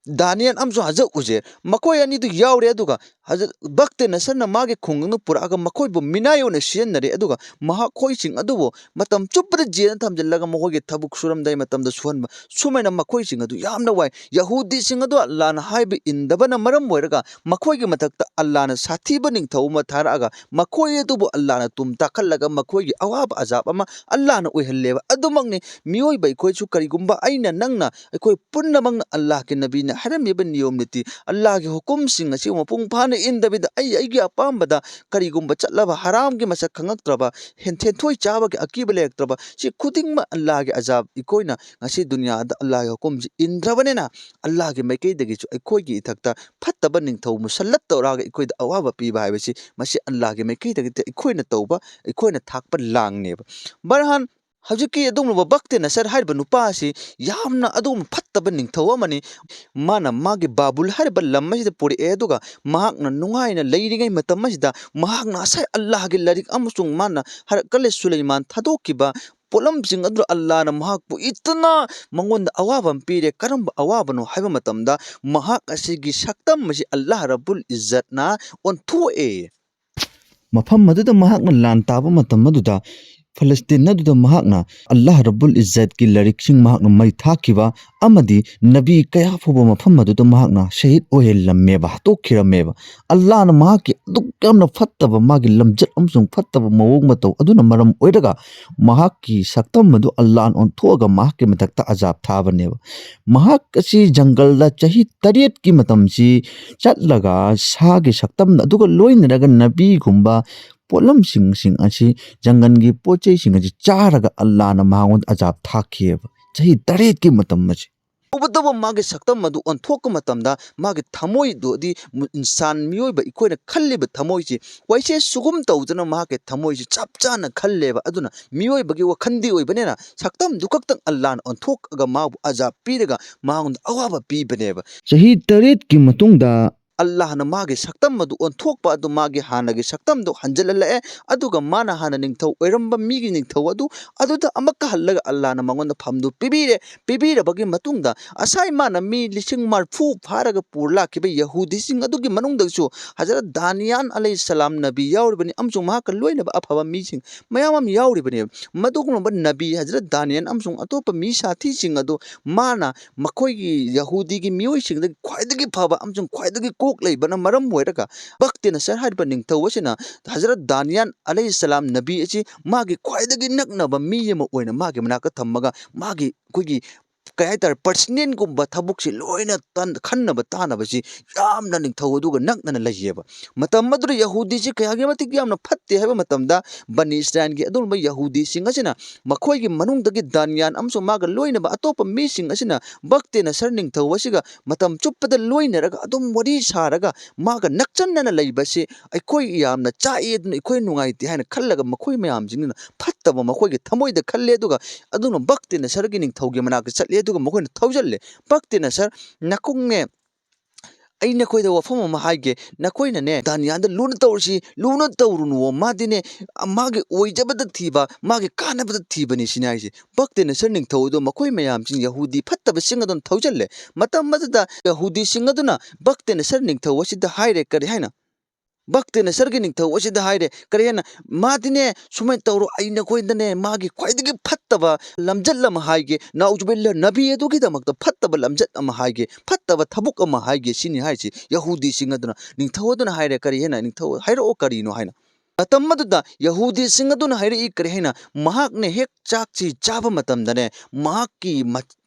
ꯗꯥꯅꯤꯌꯦꯜ ꯑꯃꯁꯨꯡ ꯍꯖꯔꯠ ꯎꯖꯦꯔ, ꯃꯈꯣꯏ ꯑꯅꯤꯗꯨ ꯌꯥꯎꯔꯦ꯫ ꯑꯗꯨꯒ ꯍꯖꯔꯠ ꯕꯛꯇꯦ ꯅꯁꯔꯅ ꯃꯥꯒꯤ ꯈꯨꯡꯒꯪꯗ ꯄꯨꯔꯛꯑꯒ ꯃꯈꯣꯏꯕꯨ ꯃꯤꯅꯥꯏ ꯑꯣꯏꯅ ꯁꯤꯖꯤꯟꯅꯔꯦ꯫ ꯑꯗꯨꯒ ꯃꯍꯥꯛꯈꯣꯏꯁꯤꯡ ꯑꯗꯨꯕꯨ ꯃꯇꯝ ꯆꯨꯞꯄꯗ ꯖꯦꯜꯗ ꯊꯝꯖꯤꯜꯂꯒ ꯃꯈꯣꯏꯒꯤ ꯊꯕꯛ ꯁꯨꯔꯝꯗꯥꯏ ꯃꯇꯝꯗ ꯁꯨꯍꯟꯕ, ꯁꯨꯃꯥꯏꯅ ꯃꯈꯣꯏꯁꯤꯡ ꯑꯗꯨ ꯌꯥꯝꯅ ꯋꯥꯏ꯫ ꯌꯍꯨꯗꯤꯁꯤꯡ ꯑꯗꯨ ꯑꯜꯂꯥꯅ ꯍꯥꯏꯕ ꯏꯟꯗꯕꯅ ꯃꯔꯝ ꯑꯣꯏꯔꯒ ꯃꯈꯣꯏꯒꯤ ꯃꯊꯛꯇ ꯑꯜꯂꯥꯅ ꯁꯥꯊꯤꯕ ꯅꯤꯡꯊꯧ ꯑꯃ ꯊꯥꯔꯛꯑꯒ ꯃꯈꯣꯏ ꯑꯗꯨꯕꯨ ꯑꯜꯂꯥꯅ ꯇꯨꯝ ꯇꯥꯈꯠꯂꯒ ꯃꯈꯣꯏꯒꯤ ꯑꯋꯥꯕ ꯑꯖꯥꯕ ꯑꯃ ꯑꯜꯂꯥꯅ ꯑꯣꯏꯍꯜꯂꯦꯕ꯫ ꯑꯗꯨꯃꯛꯅꯤ ꯃꯤꯑꯣꯏꯕ ꯑꯩꯈꯣꯏꯁꯨ, ꯀꯔꯤꯒꯨꯝꯕ ꯑꯩꯅ, ꯅꯪꯅ, ꯑꯩꯈꯣꯏ ꯄꯨꯝꯅꯃꯛꯅ ꯑꯜꯂꯥꯍꯒꯤ ꯅꯕꯤꯅ ꯍꯥꯏꯔꯝꯃꯤꯕ ꯅꯤꯌꯣꯝ ꯅꯤꯇꯤ, ꯑꯜꯂꯥꯍꯒꯤ ꯍꯨꯀꯨꯝꯁꯤꯡ ꯑꯁꯤ ꯃꯄꯨꯡ ꯐꯥꯅ ꯏꯟꯗꯕꯤꯗ ꯑꯩ ꯑꯩꯒꯤ ꯑꯄꯥꯝꯕꯗ ꯀꯔꯤꯒꯨꯝꯕ ꯆꯠꯂꯕ, ꯍꯔꯥꯝꯒꯤ ꯃꯁꯛ ꯈꯪꯉꯛꯇ꯭ꯔꯕ, ꯍꯦꯟ-, ꯁꯦꯟꯊꯣꯏ ꯆꯥꯕꯒꯤ ꯑꯀꯤꯕ ꯂꯩꯔꯛꯇ꯭ꯔꯕ, ꯁꯤ ꯈꯨꯗꯤꯡꯃꯛ ꯑꯜꯂꯥꯍꯒꯤ ꯑꯖꯥꯕ꯫ ꯑꯩꯈꯣꯏꯅ ꯉꯁꯤ ꯗꯨꯅꯤꯌꯥꯗ ꯑꯜꯂꯥꯍꯒꯤ ꯍꯨꯀꯨꯝꯁꯤ ꯏꯟꯗ꯭ꯔꯕꯅꯤꯅ ꯑꯜꯂꯥꯍꯒꯤ ꯃꯥꯏꯀꯩꯗꯒꯤꯁꯨ ꯑꯩꯈꯣꯏꯒꯤ ꯏꯊꯛꯇ ꯐꯠꯇꯕ ꯅꯤꯡꯊꯧ ꯃꯨꯁꯜꯂꯠ ꯇꯧꯔꯛꯑꯒ ꯑꯩꯈꯣꯏꯗ ꯑꯋꯥꯕ ꯄꯤꯕ ꯍꯥꯏꯕꯁꯤ ꯃꯁꯤ ꯑꯜꯂꯥꯍꯒꯤ ꯃꯥꯏꯀꯩꯗꯒꯤ ꯑꯩꯈꯣꯏꯅ ꯇꯧꯕ, ꯑꯩꯈꯣꯏꯅ ꯊꯥꯛꯄ ꯂꯥꯡꯅꯦꯕ꯫ ꯕꯔꯍꯥꯟ, ꯍꯧꯖꯤꯛꯀꯤ ꯑꯗꯨꯒꯨꯝꯂꯕ ꯕꯛꯇꯦ ꯅꯁꯔ ꯍꯥꯏꯔꯤꯕ ꯅꯨꯄꯥ ꯑꯁꯤ ꯌꯥꯝꯅ ꯑꯗꯨꯒꯨꯝꯕ ꯐꯠꯇꯕ ꯅꯤꯡꯊꯧ ꯑꯃꯅꯤ꯫ ꯃꯥꯅ ꯃꯥꯒꯤ ꯕꯥꯕꯨꯜ ꯍꯥꯏꯔꯤꯕ ꯂꯝ ꯑꯁꯤꯗ ꯄꯨꯔꯛꯑꯦ, ꯑꯗꯨꯒ ꯃꯍꯥꯛꯅ ꯅꯨꯡꯉꯥꯏꯅ ꯂꯩꯔꯤꯉꯩ ꯃꯇꯝ ꯑꯁꯤꯗ ꯃꯍꯥꯛꯅ ꯉꯁꯥꯏ ꯑꯜꯂꯥꯍꯒꯤ ꯂꯥꯏꯔꯤꯛ ꯑꯃꯁꯨꯡ ꯃꯥꯅ ꯍꯔꯀꯂꯦ ꯁꯨꯂꯩꯃꯥꯟ ꯊꯥꯗꯣꯛꯈꯤꯕ ꯄꯣꯠꯂꯝꯁꯤꯡ ꯑꯗꯨ ꯑꯜꯂꯥꯍꯅ ꯃꯍꯥꯛꯄꯨ ꯏꯇꯅ ꯃꯉꯣꯟꯗ ꯑꯋꯥꯕ ꯑꯃ ꯄꯤꯔꯦ꯫ ꯀꯔꯝꯕ ꯑꯋꯥꯕꯅꯣ ꯍꯥꯏꯕ ꯃꯇꯝꯗ ꯃꯍꯥꯛ ꯑꯁꯤꯒꯤ ꯁꯛꯇꯝ ꯑꯁꯤ ꯑꯜꯂꯥꯍ ꯔꯕꯨꯜ ꯏꯖꯠꯅ ꯑꯣꯟꯊꯣꯛꯑꯦ꯫ ꯃꯐꯝ ꯑꯗꯨꯗ ꯃꯍꯥꯛꯅ ꯂꯥꯟ ꯇꯥꯕ ꯃꯇꯝ ꯑꯗꯨꯗ ꯐꯂꯁꯇꯤꯟ ꯑꯗꯨꯗ ꯃꯍꯥꯛꯅ ꯑꯜꯂꯥꯍ ꯔꯕꯨꯜ ꯏꯖꯠꯀꯤ ꯂꯥꯏꯔꯤꯛꯁꯤꯡ ꯃꯍꯥꯛꯅ ꯃꯩ ꯊꯥꯈꯤꯕ ꯑꯃꯗꯤ ꯅꯕꯤ ꯀꯌꯥ ꯐꯥꯎꯕ ꯃꯐꯝ ꯑꯗꯨꯗ ꯃꯍꯥꯛꯅ ꯁꯍꯤꯗ ꯑꯣꯏꯍꯜꯂꯝꯃꯦꯕ, ꯍꯥꯠꯇꯣꯛꯈꯤꯔꯝꯃꯦꯕ꯫ ꯑꯜꯂꯥꯍꯅ ꯃꯍꯥꯛꯀꯤ ꯑꯗꯨꯛ ꯌꯥꯝꯅ ꯐꯠꯇꯕ, ꯃꯥꯒꯤ ꯂꯝꯆꯠ ꯑꯃꯁꯨꯡ ꯐꯠꯇꯕ ꯃꯑꯣꯡ ꯃꯇꯧ ꯑꯗꯨꯅ ꯃꯔꯝ ꯑꯣꯏꯔꯒ ꯃꯍꯥꯛꯀꯤ ꯁꯛꯇꯝ ꯑꯗꯨ ꯑꯜꯂꯥꯍꯅ ꯑꯣꯟꯊꯣꯛꯑꯒ ꯃꯍꯥꯛꯀꯤ ꯃꯊꯛꯇ ꯑꯖꯥꯕ ꯊꯥꯕꯅꯦꯕ꯫ ꯃꯍꯥꯛ ꯑꯁꯤ ꯖꯪꯒꯜꯗ ꯆꯍꯤ ꯇꯔꯦꯠꯀꯤ ꯃꯇꯝꯁꯤ ꯆꯠꯂꯒ ꯁꯥꯒꯤ ꯁꯛꯇꯝ ꯑꯗꯨꯒ ꯂꯣꯏꯅꯔꯒ ꯅꯕꯤꯒꯨꯝꯕ ꯄꯣꯠꯂꯝꯁꯤꯡꯁꯤꯡ ꯑꯁꯤ, ꯖꯪꯒꯜꯒꯤ ꯄꯣꯠ ꯆꯩꯁꯤꯡ ꯑꯁꯤ ꯆꯥꯔꯒ ꯑꯜꯂꯥꯍꯅ ꯃꯉꯣꯟꯗ ꯑꯖꯥꯕ ꯊꯥꯈꯤꯑꯕ, ꯆꯍꯤ ꯇꯔꯦꯠꯀꯤ ꯃꯇꯝ ꯑꯁꯤ꯫ ꯇꯧꯕꯇꯕꯨ ꯃꯥꯒꯤ ꯁꯛꯇꯝ ꯑꯗꯨ ꯑꯣꯟꯊꯣꯛꯄ ꯃꯇꯝꯗ ꯃꯥꯒꯤ ꯊꯃꯣꯏꯗꯨꯗꯤ ꯃꯨ-, ꯏꯟꯁꯥꯟ ꯃꯤꯑꯣꯏꯕ ꯑꯩꯈꯣꯏꯅ ꯈꯜꯂꯤꯕ ꯊꯃꯣꯏꯁꯤ ꯋꯥꯏꯁꯦ ꯁꯨꯒꯨꯝ ꯇꯧꯗꯅ ꯃꯍꯥꯛꯀꯤ ꯊꯃꯣꯏꯁꯤ ꯆꯞ ꯆꯥꯅ ꯈꯜꯂꯦꯕ꯫ ꯑꯗꯨꯅ ꯃꯤꯑꯣꯏꯕꯒꯤ ꯋꯥꯈꯜꯗꯤ ꯑꯣꯏꯕꯅꯤꯅ ꯁꯛꯇꯝꯗꯨ ꯈꯛꯇꯪ ꯑꯜꯂꯥꯍꯅ ꯑꯣꯟꯊꯣꯛꯑꯒ ꯃꯥꯕꯨ ꯑꯖꯥꯕ ꯄꯤꯔꯒ ꯃꯉꯣꯟꯗ ꯑꯋꯥꯕ ꯄꯤꯕꯅꯦꯕ꯫ ꯆꯍꯤ ꯇꯔꯦꯠꯀꯤ ꯃꯇꯨꯡꯗ ꯑꯜꯂꯥꯍꯅ ꯃꯥꯒꯤ ꯁꯛꯇꯝ ꯑꯗꯨ ꯑꯣꯟꯊꯣꯛꯄ ꯑꯗꯨ ꯃꯥꯒꯤ ꯍꯥꯟꯅꯒꯤ ꯁꯛꯇꯝꯗꯨ ꯍꯟꯖꯤꯜꯍꯜꯂꯛꯑꯦ꯫ ꯑꯗꯨꯒ ꯃꯥꯅ ꯍꯥꯟꯅ ꯅꯤꯡꯊꯧ ꯑꯣꯏꯔꯝꯕ ꯃꯤꯒꯤ ꯅꯤꯡꯊꯧ ꯑꯗꯨ ꯑꯗꯨꯗ ꯑꯃꯨꯛꯀ ꯍꯜꯂꯒ ꯑꯜꯂꯥꯍꯅ ꯃꯉꯣꯟꯗ ꯐꯝꯗꯨ ꯄꯤꯕꯤꯔꯦ꯫ ꯄꯤꯕꯤꯔꯕꯒꯤ ꯃꯇꯨꯡꯗ ꯉꯁꯥꯏ ꯃꯥꯅ ꯃꯤ ꯂꯤꯁꯤꯡ ꯃꯔꯤꯐꯨ ꯐꯥꯔꯒ ꯄꯨꯔ ꯂꯥꯛꯈꯤꯕ ꯌꯍꯨꯗꯤꯁꯤꯡ ꯑꯗꯨꯒꯤ ꯃꯅꯨꯡꯗꯁꯨ ꯍꯖꯔꯠ ꯗꯥꯅꯤꯌꯥꯟ ꯑꯂꯩꯍꯤꯁꯁꯂꯥꯝ ꯅꯕꯤ ꯌꯥꯎꯔꯤꯕꯅꯤ ꯑꯃꯁꯨꯡ ꯃꯍꯥꯛꯀ ꯂꯣꯏꯅꯕ ꯑꯐꯕ ꯃꯤꯁꯤꯡ ꯃꯌꯥꯝ ꯑꯃ ꯌꯥꯎꯔꯤꯕꯅꯦꯕ꯫ ꯃꯗꯨꯒꯨꯝꯂꯕ ꯅꯕꯤ ꯍꯖꯔꯠ ꯗꯥꯅꯤꯌꯥꯟ ꯑꯃꯁꯨꯡ ꯑꯇꯣꯞꯄ ꯃꯤ ꯁꯥꯊꯤꯁꯤꯡ ꯑꯗꯨ ꯃꯥꯅ ꯃꯈꯣꯏꯒꯤ ꯌꯍꯨꯗꯤꯒꯤ ꯃꯤꯑꯣꯏꯁꯤꯡꯗꯒꯤ ꯈ꯭ꯋꯥꯏꯗꯒꯤ ꯐꯕ ꯑꯃꯁꯨꯡ ꯈ꯭ꯋꯥꯏꯗꯒꯤ ꯀꯣꯛ ꯂꯩꯕꯅ ꯃꯔꯝ ꯑꯣꯏꯔꯒ ꯕꯛꯇꯤ ꯅꯁꯔ ꯍꯥꯏꯔꯤꯕ ꯅꯤꯡꯊꯧ ꯑꯁꯤꯅ ꯍꯖꯔꯠ ꯗꯥꯅꯤꯌꯥꯟ ꯑꯂꯩꯍꯤꯁꯁꯂꯥꯝ ꯅꯕꯤ ꯑꯁꯤ ꯃꯥꯒꯤ ꯈ꯭ꯋꯥꯏꯗꯒꯤ ꯅꯛꯅꯕ ꯃꯤ ꯑꯃ ꯑꯣꯏꯅ ꯃꯥꯒꯤ ꯃꯅꯥꯛꯇ ꯊꯝꯃꯒ ꯃꯥꯒꯤ ꯑꯩꯈꯣꯏꯒꯤ ꯀꯩ ꯍꯥꯏꯇꯥꯔꯦ, ꯄꯔꯁꯅꯦꯜꯒꯨꯝꯕ ꯊꯕꯛꯁꯤ ꯂꯣꯏꯅ ꯇꯟ-, ꯈꯟꯅꯕ ꯇꯥꯅꯕꯁꯤ ꯌꯥꯝꯅ ꯅꯤꯡꯊꯧ ꯑꯗꯨꯒ ꯅꯛꯅꯅ ꯂꯩꯌꯦꯕ꯫ ꯃꯇꯝ ꯑꯗꯨꯗ ꯌꯍꯨꯗꯤꯁꯤ ꯀꯌꯥꯒꯤ ꯃꯇꯤꯛ ꯌꯥꯝꯅ ꯐꯠꯇꯦ ꯍꯥꯏꯕ ꯃꯇꯝꯗ ꯕꯅꯤ ꯏꯁꯔꯥꯏꯜꯒꯤ ꯑꯗꯨꯒꯨꯝꯕ ꯌꯍꯨꯗꯤꯁꯤꯡ ꯑꯁꯤꯅ ꯃꯈꯣꯏꯒꯤ ꯃꯅꯨꯡꯗꯒꯤ ꯗꯥꯅꯤꯌꯥꯟ ꯑꯃꯁꯨꯡ ꯃꯥꯒ ꯂꯣꯏꯅꯕ ꯑꯇꯣꯞꯄ ꯃꯤꯁꯤꯡ ꯑꯁꯤꯅ ꯕꯛꯇꯤ ꯅꯁꯔ ꯅꯤꯡꯊꯧ ꯑꯁꯤꯒ ꯃꯇꯝ ꯆꯨꯞꯄꯗ ꯂꯣꯏꯅꯔꯒ ꯑꯗꯨꯝ ꯋꯥꯔꯤ ꯁꯥꯔꯒ ꯃꯥꯒ ꯅꯛꯆꯟꯅꯅ ꯂꯩꯕꯁꯤ ꯑꯩꯈꯣꯏ ꯌꯥꯝꯅ ꯆꯥꯛꯏ, ꯑꯗꯨꯅ ꯑꯩꯈꯣꯏ ꯅꯨꯡꯉꯥꯏꯇꯦ ꯍꯥꯏꯅ ꯈꯜꯂꯒ ꯃꯈꯣꯏ ꯃꯌꯥꯝꯁꯤꯡꯗꯨꯅ ꯐꯠꯇꯕ ꯃꯈꯣꯏꯒꯤ ꯊꯃꯣꯏꯗ ꯈꯜꯂꯦ꯫ ꯑꯗꯨꯒ ꯑꯗꯨꯅ ꯕꯛꯇꯤ ꯅꯁꯔꯒꯤ ꯅꯤꯡꯊꯧꯒꯤ ꯃꯅꯥꯛꯇ ꯆꯠꯂꯦ꯫ ꯑꯗꯨꯒ ꯃꯈꯣꯏꯅ ꯊꯧꯖꯜꯂꯦ, "ꯕꯛꯇꯤ ꯅꯁꯔ, ꯅꯀꯨꯡꯅꯦ, ꯑꯩ ꯅꯈꯣꯏꯗ ꯋꯥꯐꯝ ꯑꯃ ꯍꯥꯏꯒꯦ꯫ ꯅꯈꯣꯏꯅꯅꯦ ꯗꯥꯅꯤꯌꯥꯟꯗ ꯂꯨꯅ ꯇꯧꯔꯁꯤ, ꯂꯨꯅ ꯇꯧꯔꯨꯅꯨꯋꯣ꯫ ꯃꯥꯗꯤꯅꯦ, ꯃꯥꯒꯤ ꯑꯣꯏꯖꯕꯗ ꯊꯤꯕ, ꯃꯥꯒꯤ ꯀꯥꯟꯅꯕꯗ ꯊꯤꯕꯅꯤ," ꯁꯤꯅꯤ ꯍꯥꯏꯁꯦ꯫ ꯕꯛꯇꯤ ꯅꯁꯔ ꯅꯤꯡꯊꯧ ꯑꯗꯨ ꯃꯈꯣꯏ ꯃꯌꯥꯝꯁꯤꯡ ꯌꯍꯨꯗꯤ ꯐꯠꯇꯕꯁꯤꯡ ꯑꯗꯨꯅ ꯊꯧꯖꯜꯂꯦ꯫ ꯃꯇꯝ ꯑꯗꯨꯗ ꯌꯍꯨꯗꯤꯁꯤꯡ ꯑꯗꯨꯅ ꯕꯛꯇꯤ ꯅꯁꯔ ꯅꯤꯡꯊꯧ ꯑꯁꯤꯗ ꯍꯥꯏꯔꯦ, ꯀꯔꯤ ꯍꯥꯏꯅ? ꯕꯛꯇꯦꯅꯦꯁꯔꯒꯤ ꯅꯤꯡꯊꯧ ꯑꯁꯤꯗ ꯍꯥꯏꯔꯦ, ꯀꯔꯤ ꯍꯥꯏꯅ? "ꯃꯥꯗꯤꯅꯦ, ꯁꯨꯃꯥꯏꯅ ꯇꯧꯔꯣ, ꯑꯩ ꯅꯈꯣꯏꯗꯅꯦ ꯃꯥꯒꯤ ꯈ꯭ꯋꯥꯏꯗꯒꯤ ꯐꯠꯇꯕ ꯂꯝꯆꯠ ꯑꯃ ꯍꯥꯏꯒꯦ, ꯅꯥꯎꯖꯨꯕꯤꯜꯂ ꯅꯕꯤ ꯑꯗꯨꯒꯤꯗꯃꯛꯇ ꯐꯠꯇꯕ ꯂꯝꯆꯠ ꯑꯃ ꯍꯥꯏꯒꯦ, ꯐꯠꯇꯕ ꯊꯕꯛ ꯑꯃ ꯍꯥꯏꯒꯦ" ꯁꯤꯅꯤ ꯍꯥꯏꯁꯤ ꯌꯍꯨꯗꯤꯁꯤꯡ ꯑꯗꯨꯅ꯫ ꯅꯤꯡꯊꯧ ꯑꯗꯨꯅ ꯍꯥꯏꯔꯦ, "ꯀꯔꯤ ꯍꯥꯏꯅ? ꯅꯤꯡꯊꯧ, ꯍꯥꯏꯔꯛꯑꯣ, ꯀꯔꯤꯅꯣ?" ꯍꯥꯏꯅ꯫ ꯃꯇꯝ ꯑꯗꯨꯗ ꯌꯍꯨꯗꯤꯁꯤꯡ ꯑꯗꯨꯅ ꯍꯥꯏꯔꯛꯏ, ꯀꯔꯤ ꯍꯥꯏꯅ? "ꯃꯍꯥꯛꯅ ꯍꯦꯛ ꯆꯥꯛꯁꯤ ꯆꯥꯕ ꯃꯇꯝꯗꯅꯦ, ꯃꯍꯥꯛꯀꯤ ꯃ-,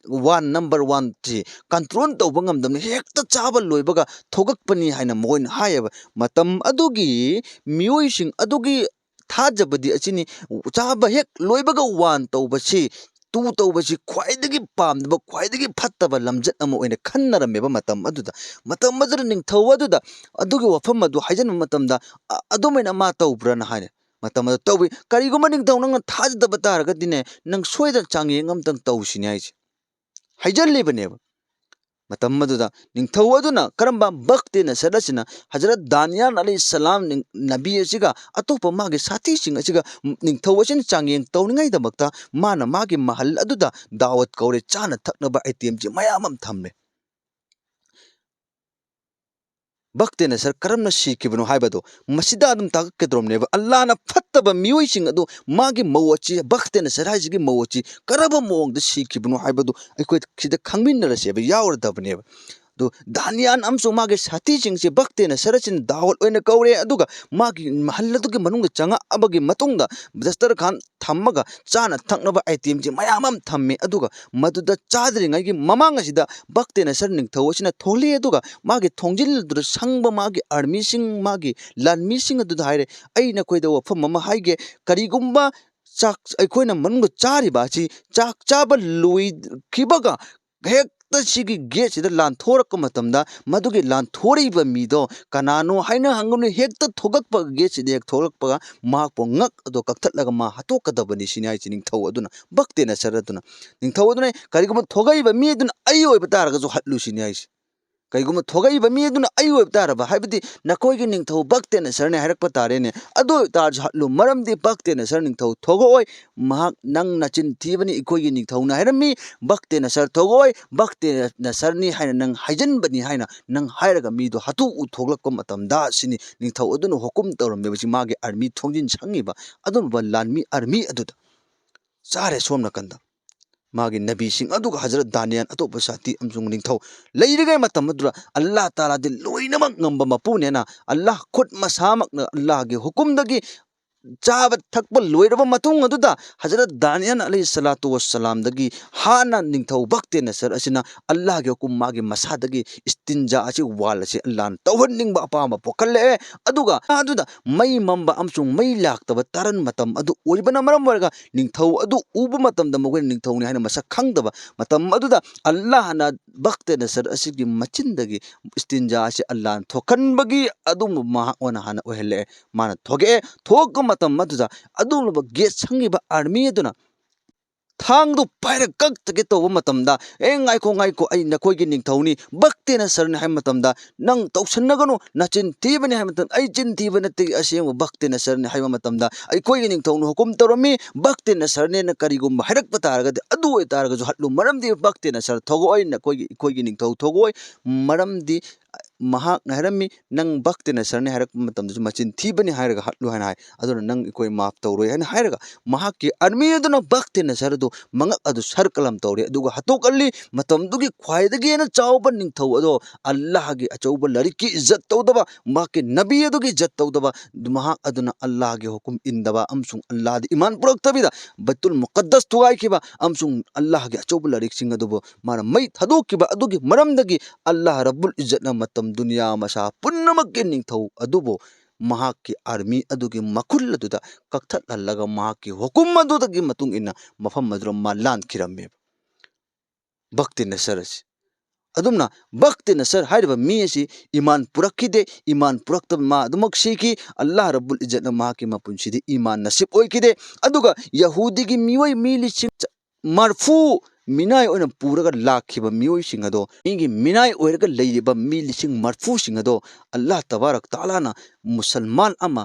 ꯋꯥꯟ, ꯅꯝꯕꯔ ꯋꯥꯟꯁꯤ ꯀꯟꯇ꯭ꯔꯣꯜ ꯇꯧꯕ ꯉꯝꯗꯕꯅꯤ, ꯍꯦꯛꯇ ꯆꯥꯕ ꯂꯣꯏꯕꯒ ꯊꯣꯛꯂꯛꯄꯅꯤ" ꯍꯥꯏꯅ ꯃꯈꯣꯏꯅ ꯍꯥꯏꯌꯦꯕ꯫ ꯃꯇꯝ ꯑꯗꯨꯒꯤ ꯃꯤꯑꯣꯏꯁꯤꯡ ꯑꯗꯨꯒꯤ ꯊꯥꯖꯕꯗꯤ ꯑꯁꯤꯅꯤ, ꯆꯥꯕ ꯍꯦꯛ ꯂꯣꯏꯕꯒ ꯋꯥꯟ ꯇꯧꯕꯁꯤ, ꯇꯨ ꯇꯧꯕꯁꯤ ꯈ꯭ꯋꯥꯏꯗꯒꯤ ꯄꯥꯝꯗꯕ, ꯈ꯭ꯋꯥꯏꯗꯒꯤ ꯐꯠꯇꯕ ꯂꯝꯆꯠ ꯑꯃ ꯑꯣꯏꯅ ꯈꯟꯅꯔꯝꯃꯦꯕ ꯃꯇꯝ ꯑꯗꯨꯗ꯫ ꯃꯇꯝ ꯑꯗꯨꯗ ꯅꯤꯡꯊꯧ ꯑꯗꯨꯗ ꯑꯗꯨꯒꯤ ꯋꯥꯐꯝ ꯑꯗꯨ ꯍꯥꯏꯖꯟꯕ ꯃꯇꯝꯗ, "ꯑ-, ꯑꯗꯨꯃꯥꯏꯅ ꯃꯥ ꯇꯧꯕ꯭ꯔꯥꯅ?" ꯍꯥꯏꯔꯦ꯫ ꯃꯇꯝ ꯑꯗꯨ ꯇꯧꯏ꯫ "ꯀꯔꯤꯒꯨꯝꯕ ꯅꯤꯡꯊꯧ ꯅꯪꯅ ꯊꯥꯖꯗꯕ ꯇꯥꯔꯒꯗꯤꯅꯦ, ꯅꯪ ꯁꯣꯏꯗꯅ ꯆꯥꯡꯌꯦꯡ ꯑꯃꯇꯪ ꯇꯧꯁꯤꯅꯦ" ꯍꯥꯏꯁꯦ꯫ ꯍꯥꯏꯖꯜꯂꯤꯕꯅꯦꯕ꯫ ꯃꯇꯝ ꯑꯗꯨꯗ ꯅꯤꯡꯊꯧ ꯑꯗꯨꯅ, ꯀꯔꯝꯕ? ꯕꯛꯇꯦꯅꯦꯁꯔ ꯑꯁꯤꯅ ꯍꯖꯔꯠ ꯗꯥꯅꯤꯌꯥꯟ ꯑꯂꯩꯍꯤ ꯁꯂꯥꯝ ꯅꯤꯡ-, ꯅꯕꯤ ꯑꯁꯤꯒ ꯑꯇꯣꯞꯄ ꯃꯥꯒꯤ ꯁꯥꯊꯤꯁꯤꯡ ꯑꯁꯤꯒ ꯅꯤꯡꯊꯧ ꯑꯁꯤꯅ ꯆꯥꯡꯌꯦꯡ ꯇꯧꯅꯤꯡꯉꯥꯏꯗꯃꯛꯇ ꯃꯥꯅ ꯃꯥꯒꯤ ꯃꯍꯜ ꯑꯗꯨꯗ ꯗꯥꯋꯠ ꯀꯧꯔꯦ, ꯆꯥꯅ ꯊꯛꯅꯕ ꯑꯥꯏꯇꯦꯝꯁꯤ ꯃꯌꯥꯝ ꯑꯃ ꯊꯝꯃꯦ꯫ ꯕꯛꯇꯦꯅꯦꯁꯔ ꯀꯔꯝꯅ ꯁꯤꯈꯤꯕꯅꯣ ꯍꯥꯏꯕꯗꯣ ꯃꯁꯤꯗ ꯑꯗꯨꯝ ꯇꯥꯛꯀꯗꯧꯔꯕꯅꯦꯕ꯫ ꯑꯜꯂꯥꯅ ꯐꯠꯇꯕ ꯃꯤꯑꯣꯏꯁꯤꯡ ꯑꯗꯨ ꯃꯥꯒꯤ ꯃꯧ ꯑꯁꯤ, ꯕꯛꯇꯦꯅꯦꯁꯔ ꯍꯥꯏꯁꯤꯒꯤ ꯃꯧ ꯑꯁꯤ ꯀꯔꯝꯕ ꯃꯑꯣꯡꯗ ꯁꯤꯈꯤꯕꯅꯣ ꯍꯥꯏꯕꯗꯨ ꯑꯩꯈꯣꯏ ꯁꯤꯗ ꯈꯪꯃꯤꯟꯅꯔꯁꯦꯕ, ꯌꯥꯎꯔꯗꯕꯅꯦꯕ꯫ ꯑꯗꯨ ꯗꯥꯅꯤꯌꯥꯟ ꯑꯃꯁꯨꯡ ꯃꯥꯒꯤ ꯁꯥꯊꯤꯁꯤꯡꯁꯦ ꯕꯛꯇꯦꯅꯦꯁꯔ ꯑꯁꯤꯅ ꯗꯥꯋꯠ ꯑꯣꯏꯅ ꯀꯧꯔꯦ, ꯑꯗꯨꯒ ꯃꯥꯒꯤ ꯃꯍꯜ ꯑꯗꯨꯒꯤ ꯃꯅꯨꯡꯗ ꯆꯪꯉꯛꯑꯕꯒꯤ ꯃꯇꯨꯡꯗ ꯗꯁꯇꯔꯈꯥꯟ ꯊꯝꯃꯒ ꯆꯥꯅ ꯊꯛꯅꯕ ꯑꯥꯏꯇꯦꯝꯁꯤ ꯃꯌꯥꯝ ꯑꯃ ꯊꯝꯃꯤ꯫ ꯑꯗꯨꯒ ꯃꯗꯨꯗ ꯆꯥꯗ꯭ꯔꯤꯉꯩꯒꯤ ꯃꯃꯥꯡ ꯑꯁꯤꯗ ꯕꯛꯇꯦꯅꯦꯁꯔ ꯅꯤꯡꯊꯧ ꯑꯁꯤꯅ ꯊꯣꯛꯂꯛꯏ꯫ ꯑꯗꯨꯒ ꯃꯥꯒꯤ ꯊꯣꯡꯖꯤꯜ ꯑꯗꯨꯗ ꯁꯪꯕ ꯃꯥꯒꯤ ꯑꯥꯔꯃꯤꯁꯤꯡ, ꯃꯥꯒꯤ ꯂꯥꯟꯃꯤꯁꯤꯡ ꯑꯗꯨꯗ ꯍꯥꯏꯔꯦ, "ꯑꯩ ꯅꯈꯣꯏꯗ ꯋꯥꯐꯝ ꯑꯃ ꯍꯥꯏꯒꯦ, ꯀꯔꯤꯒꯨꯝꯕ ꯆꯥꯛ ꯑꯩꯈꯣꯏꯅ ꯃꯅꯨꯡꯗ ꯆꯥꯔꯤꯕ ꯑꯁꯤ ꯆꯥꯛ ꯆꯥꯕ ꯂꯣꯏꯈꯤꯕꯒ ꯍꯦꯛꯇ ꯁꯤꯒꯤ ꯒꯦꯠꯁꯤꯗ ꯂꯥꯟꯊꯣꯔꯛꯄ ꯃꯇꯝꯗ, ꯃꯗꯨꯒꯤ ꯂꯥꯟꯊꯣꯔꯛꯏꯕ ꯃꯤꯗꯣ ꯀꯅꯥꯅꯣ ꯍꯥꯏꯅ ꯍꯪꯒꯅꯨ, ꯍꯦꯛꯇ ꯊꯣꯛꯂꯛꯄ, ꯒꯦꯠꯁꯤꯗ ꯍꯦꯛ ꯊꯣꯛꯂꯛꯄꯒ ꯃꯍꯥꯛꯄꯨ ꯉꯛ ꯑꯗꯣ ꯀꯛꯊꯠꯂꯒ ꯃꯥ ꯍꯥꯠꯇꯣꯛꯀꯗꯕꯅꯤ" ꯁꯤꯅꯤ ꯍꯥꯏꯁꯤ ꯅꯤꯡꯊꯧ ꯑꯗꯨꯅ, ꯕꯛꯇꯦꯅꯦꯁꯔ ꯑꯗꯨꯅ꯫ ꯅꯤꯡꯊꯧ ꯑꯗꯨꯅ, "ꯀꯔꯤꯒꯨꯝꯕ ꯊꯣꯛꯂꯛꯏꯕ ꯃꯤ ꯑꯗꯨꯅ ꯑꯩ ꯑꯣꯏꯕ ꯇꯥꯔꯒꯁꯨ ꯍꯥꯠꯂꯨ" ꯁꯤꯅꯤ ꯍꯥꯏꯁꯤ꯫ ꯀꯩꯒꯨꯝꯕ ꯊꯣꯛꯂꯛꯏꯕ ꯃꯤ ꯑꯗꯨꯅ ꯑꯩ ꯑꯣꯏꯕ ꯇꯥꯔꯕ, ꯍꯥꯏꯕꯗꯤ ꯅꯈꯣꯏꯒꯤ ꯅꯤꯡꯊꯧ ꯕꯛꯇꯦ ꯅꯁꯔꯅꯤ ꯍꯥꯏꯔꯛꯄ ꯇꯥꯔꯦꯅꯦ꯫ ꯑꯗꯨ ꯑꯣꯏꯕ ꯇꯥꯔꯁꯨ ꯍꯠꯂꯨ, ꯃꯔꯝꯗꯤ ꯕꯛꯇꯦ ꯅꯁꯔ ꯅꯤꯡꯊꯧ ꯊꯣꯛꯂꯛꯑꯣꯏ꯫ ꯃꯍꯥꯛ ꯅꯪ ꯅꯆꯤꯟ ꯊꯤꯕꯅꯤ, ꯑꯩꯈꯣꯏꯒꯤ ꯅꯤꯡꯊꯧꯅ ꯍꯥꯏꯔꯝꯃꯤ, ꯕꯛꯇꯦ ꯅꯁꯔ ꯊꯣꯛꯂꯛꯑꯣꯏ, ꯕꯛꯇꯦ ꯅꯁꯔꯅꯤ ꯍꯥꯏꯅ ꯅꯪ ꯍꯥꯏꯖꯤꯟꯕꯅꯤ ꯍꯥꯏꯅ ꯅꯪ ꯍꯥꯏꯔꯒ ꯃꯤꯗꯣ ꯍꯥꯠꯇꯣꯛꯎ ꯊꯣꯛꯂꯛꯄ ꯃꯇꯝꯗ ꯁꯤꯅꯤ ꯅꯤꯡꯊꯧ ꯑꯗꯨꯅ ꯍꯨꯀꯨꯝ ꯇꯧꯔꯝꯃꯤꯕꯁꯤ ꯃꯥꯒꯤ ꯑꯥꯔꯃꯤ ꯊꯣꯡꯖꯤꯟ ꯁꯪꯉꯤꯕ ꯑꯗꯨꯒꯨꯝꯕ ꯂꯥꯟꯃꯤ ꯑꯥꯔꯃꯤ ꯑꯗꯨꯗ꯫ ꯆꯥꯔꯦ ꯁꯣꯝ ꯅꯥꯀꯟꯗ꯫ ꯃꯥꯒꯤ ꯅꯕꯤꯁꯤꯡ ꯑꯗꯨꯒ ꯍꯖꯔꯠ ꯗꯥꯅꯤꯌꯥꯟ ꯑꯇꯣꯞꯄ ꯁꯥꯊꯤ ꯑꯃꯁꯨꯡ ꯅꯤꯡꯊꯧ ꯂꯩꯔꯤꯉꯩ ꯃꯇꯝ ꯑꯗꯨꯗ ꯑꯜꯂꯥꯍ ꯇꯥꯂꯥꯗꯤ ꯂꯣꯏꯅꯃꯛ ꯉꯝꯕ ꯃꯄꯨꯅꯦꯅ ꯑꯜꯂꯥꯍ ꯈꯨꯠ ꯃꯁꯥꯃꯛꯅ ꯑꯜꯂꯥꯍꯒꯤ ꯍꯨꯀꯨꯝꯗꯒꯤ ꯆꯥꯕ ꯊꯛꯄ ꯂꯣꯏꯔꯕ ꯃꯇꯨꯡ ꯑꯗꯨꯗ ꯍꯖꯔꯠ ꯗꯥꯅꯤꯌꯥꯟ ꯑꯂꯩꯍꯤ ꯁꯂꯥꯇꯨ ꯋꯁꯁꯂꯥꯝꯗꯒꯤ ꯍꯥꯟꯅ ꯅꯤꯡꯊꯧ ꯕꯛꯇꯦ ꯅꯁꯔ ꯑꯁꯤꯅ ꯑꯜꯂꯥꯍꯒꯤ ꯍꯨꯀꯨꯝ ꯃꯥꯒꯤ ꯃꯁꯥꯗꯒꯤ ꯏꯁꯇꯤꯟꯖꯥ ꯑꯁꯤ ꯋꯥꯜ ꯑꯁꯤ ꯑꯜꯂꯥꯍꯅ ꯇꯧꯍꯟꯅꯤꯡꯕ ꯑꯄꯥꯝꯕ ꯄꯣꯛꯍꯜꯂꯛꯑꯦ꯫ ꯑꯗꯨꯒ ꯑꯗꯨꯗ ꯃꯩ ꯃꯝꯕ ꯑꯃꯁꯨꯡ ꯃꯩ ꯂꯥꯛꯇꯕ ꯇꯥꯔꯟ ꯃꯇꯝ ꯑꯗꯨ ꯑꯣꯏꯕꯅ ꯃꯔꯝ ꯑꯣꯏꯔꯒ ꯅꯤꯡꯊꯧ ꯑꯗꯨ ꯎꯕ ꯃꯇꯝꯗ ꯃꯈꯣꯏꯅ ꯅꯤꯡꯊꯧꯅꯤ ꯍꯥꯏꯅ ꯃꯁꯛ ꯈꯪꯗꯕ ꯃꯇꯝ ꯑꯗꯨꯗ ꯑꯜꯂꯥꯍꯅ ꯕꯛꯇꯦ ꯅꯁꯔ ꯑꯁꯤꯒꯤ ꯃꯆꯤꯟꯗꯒꯤ ꯏꯁꯇꯤꯟꯖꯥ ꯑꯁꯤ ꯑꯜꯂꯥꯍꯅ ꯊꯣꯛꯍꯟꯕꯒꯤ ꯑꯗꯨꯝꯕ ꯃꯍꯥꯛ ꯑꯣꯏꯅ ꯍꯥꯟꯅ ꯑꯣꯏꯍꯜꯂꯛꯑꯦ꯫ ꯃꯥꯅ ꯊꯣꯛꯂꯛꯑꯦ꯫ ꯊꯣꯛꯄ ꯃꯇꯝ ꯑꯗꯨꯗ ꯑꯗꯨꯒꯨꯝꯂꯕ ꯒꯦꯠ ꯁꯪꯉꯤꯕ ꯑꯥꯔꯃꯤ ꯑꯗꯨꯅ ꯊꯥꯡꯗꯨ ꯄꯥꯏꯔ ꯀꯛꯇꯒꯦ ꯇꯧꯕ ꯃꯇꯝꯗ, "ꯑꯦ, ꯉꯥꯏꯈꯣ, ꯉꯥꯏꯈꯣ, ꯑꯩ ꯅꯈꯣꯏꯒꯤ ꯅꯤꯡꯊꯧꯅꯤ, ꯕꯛꯇꯦ ꯅꯁꯔꯅꯤ" ꯍꯥꯏꯕ ꯃꯇꯝꯗ, "ꯅꯪ ꯇꯧꯁꯟꯅꯒꯅꯨ, ꯅꯆꯤꯟ ꯊꯤꯕꯅꯤ" ꯍꯥꯏꯕ ꯃꯇꯝꯗ, "ꯑꯩ ꯆꯤꯟ ꯊꯤꯕ ꯅꯠꯇꯦ, ꯑꯁꯦꯡꯕ ꯕꯛꯇꯦ ꯅꯁꯔꯅꯤ" ꯍꯥꯏꯕ ꯃꯇꯝꯗ, "ꯑꯩꯈꯣꯏꯒꯤ ꯅꯤꯡꯊꯧꯅ ꯍꯨꯀꯨꯝ ꯇꯧꯔꯝꯃꯤ, ꯕꯛꯇꯦ ꯅꯁꯔꯅꯦꯅ ꯀꯔꯤꯒꯨꯝꯕ ꯍꯥꯏꯔꯛꯄ ꯇꯥꯔꯒꯗꯤ, ꯑꯗꯨ ꯑꯣꯏꯇꯥꯔꯒꯁꯨ ꯍꯠꯂꯨ, ꯃꯔꯝꯗꯤ ꯕꯛꯇꯦ ꯅꯁꯔ ꯊꯣꯛꯂꯛꯑꯣꯏ, ꯅꯈꯣꯏꯒꯤ, ꯑꯩꯈꯣꯏꯒꯤ ꯅꯤꯡꯊꯧ ꯊꯣꯛꯂꯛꯑꯣꯏ, ꯃꯔꯝꯗꯤ ꯃꯍꯥꯛꯅ ꯍꯥꯏꯔꯝꯃꯤ, ꯅꯪ ꯕꯛꯇꯦ ꯅꯁꯔꯅꯤ ꯍꯥꯏꯔꯛꯄ ꯃꯇꯝꯗꯁꯨ ꯃꯆꯤꯟ ꯊꯤꯕꯅꯤ ꯍꯥꯏꯔꯒ ꯍꯠꯂꯨ" ꯍꯥꯏꯅ ꯍꯥꯏ꯫ ꯑꯗꯨꯅ ꯅꯪ ꯑꯩꯈꯣꯏ ꯃꯥꯐ ꯇꯧꯔꯣꯏ ꯍꯥꯏꯅ ꯍꯥꯏꯔꯒ ꯃꯍꯥꯛꯀꯤ ꯑꯥꯔꯃꯤ ꯑꯗꯨꯅ ꯕꯛꯇꯦ ꯅꯁꯔ ꯑꯗꯨ ꯃꯉꯛ ꯑꯗꯨ ꯁꯔ ꯀꯂꯝ ꯇꯧꯔꯦ, ꯑꯗꯨꯒ ꯍꯥꯠꯇꯣꯛꯍꯜꯂꯤ꯫ ꯃꯇꯝꯗꯨꯒꯤ ꯈ꯭ꯋꯥꯏꯗꯒꯤ ꯍꯦꯟꯅ ꯆꯥꯎꯕ ꯅꯤꯡꯊꯧ ꯑꯗꯣ ꯑꯜꯂꯥꯍꯒꯤ ꯑꯆꯧꯕ ꯂꯥꯏꯔꯤꯛꯀꯤ ꯏꯖꯠ ꯇꯧꯗꯕ, ꯃꯍꯥꯛꯀꯤ ꯅꯕꯤ ꯑꯗꯨꯒꯤ ꯏꯖꯠ ꯇꯧꯗꯕ, ꯃꯍꯥꯛ ꯑꯗꯨꯅ ꯑꯜꯂꯥꯍꯒꯤ ꯍꯨꯀꯨꯝ ꯏꯟꯗꯕ ꯑꯃꯁꯨꯡ ꯑꯜꯂꯥꯍꯗ ꯏꯃꯥꯟ ꯄꯨꯔꯛꯇꯕꯤꯗ ꯕꯩꯇꯨꯜ ꯃꯨꯀꯠꯗꯁ ꯊꯨꯒꯥꯏꯈꯤꯕ ꯑꯃꯁꯨꯡ ꯑꯜꯂꯥꯍꯒꯤ ꯑꯆꯧꯕ ꯂꯥꯏꯔꯤꯛꯁꯤꯡ ꯑꯗꯨꯕꯨ ꯃꯥꯅ ꯃꯩ ꯊꯥꯗꯣꯛꯈꯤꯕ ꯑꯗꯨꯒꯤ ꯃꯔꯝꯗꯒꯤ ꯑꯜꯂꯥꯍ ꯔꯕꯨꯜ ꯏꯖꯠꯅ ꯃꯇꯝ ꯗꯨꯅꯤꯌꯥ ꯃꯁꯥ ꯄꯨꯝꯅꯃꯛꯀꯤ ꯅꯤꯡꯊꯧ ꯑꯗꯨꯕꯨ ꯃꯍꯥꯛꯀꯤ ꯑꯥꯔꯃꯤ ꯑꯗꯨꯒꯤ ꯃꯈꯨꯜ ꯑꯗꯨꯗ ꯀꯛꯊꯠꯍꯜꯂꯒ ꯃꯍꯥꯛꯀꯤ ꯍꯨꯀꯨꯝ ꯑꯗꯨꯗꯒꯤ ꯃꯇꯨꯡ ꯏꯟꯅ ꯃꯐꯝ ꯑꯗꯨꯗ ꯃꯥ ꯂꯥꯟꯈꯤꯔꯝꯃꯦꯕ꯫ ꯕꯛꯇꯤ ꯅꯁꯔ ꯑꯁꯤ ꯑꯗꯨꯝꯅ ꯕꯛꯇꯤ ꯅꯁꯔ ꯍꯥꯏꯔꯤꯕ ꯃꯤ ꯑꯁꯤ ꯏꯃꯥꯟ ꯄꯨꯔꯛꯈꯤꯗꯦ꯫ ꯏꯃꯥꯟ ꯄꯨꯔꯛꯇꯕ ꯃꯥ ꯑꯗꯨꯃꯛ ꯁꯤꯈꯤ꯫ ꯑꯜꯂꯥꯍ ꯔꯕꯨꯜ ꯏꯖꯠꯅ ꯃꯍꯥꯛꯀꯤ ꯃꯄꯨꯟꯁꯤꯗ ꯏꯃꯥꯟ ꯅꯁꯤꯕ ꯑꯣꯏꯈꯤꯗꯦ꯫ ꯑꯗꯨꯒ ꯌꯍꯨꯗꯤꯒꯤ ꯃꯤꯑꯣꯏ ꯃꯤ ꯂꯤꯁꯤꯡ ꯃꯔꯐꯨ ꯃꯤꯅꯥꯏ ꯑꯣꯏꯅ ꯄꯨꯔꯒ ꯂꯥꯛꯈꯤꯕ ꯃꯤꯑꯣꯏꯁꯤꯡ ꯑꯗꯣ, ꯃꯤꯒꯤ ꯃꯤꯅꯥꯏ ꯑꯣꯏꯔꯒ ꯂꯩꯔꯤꯕ ꯃꯤ ꯂꯤꯁꯤꯡ ꯃꯔꯐꯨꯁꯤꯡ ꯑꯗꯣ ꯑꯜꯂꯥꯍ ꯇꯕꯥꯔꯛ ꯇꯥꯂꯥꯅ ꯃꯨꯁꯜꯃꯥꯟ ꯑꯃ,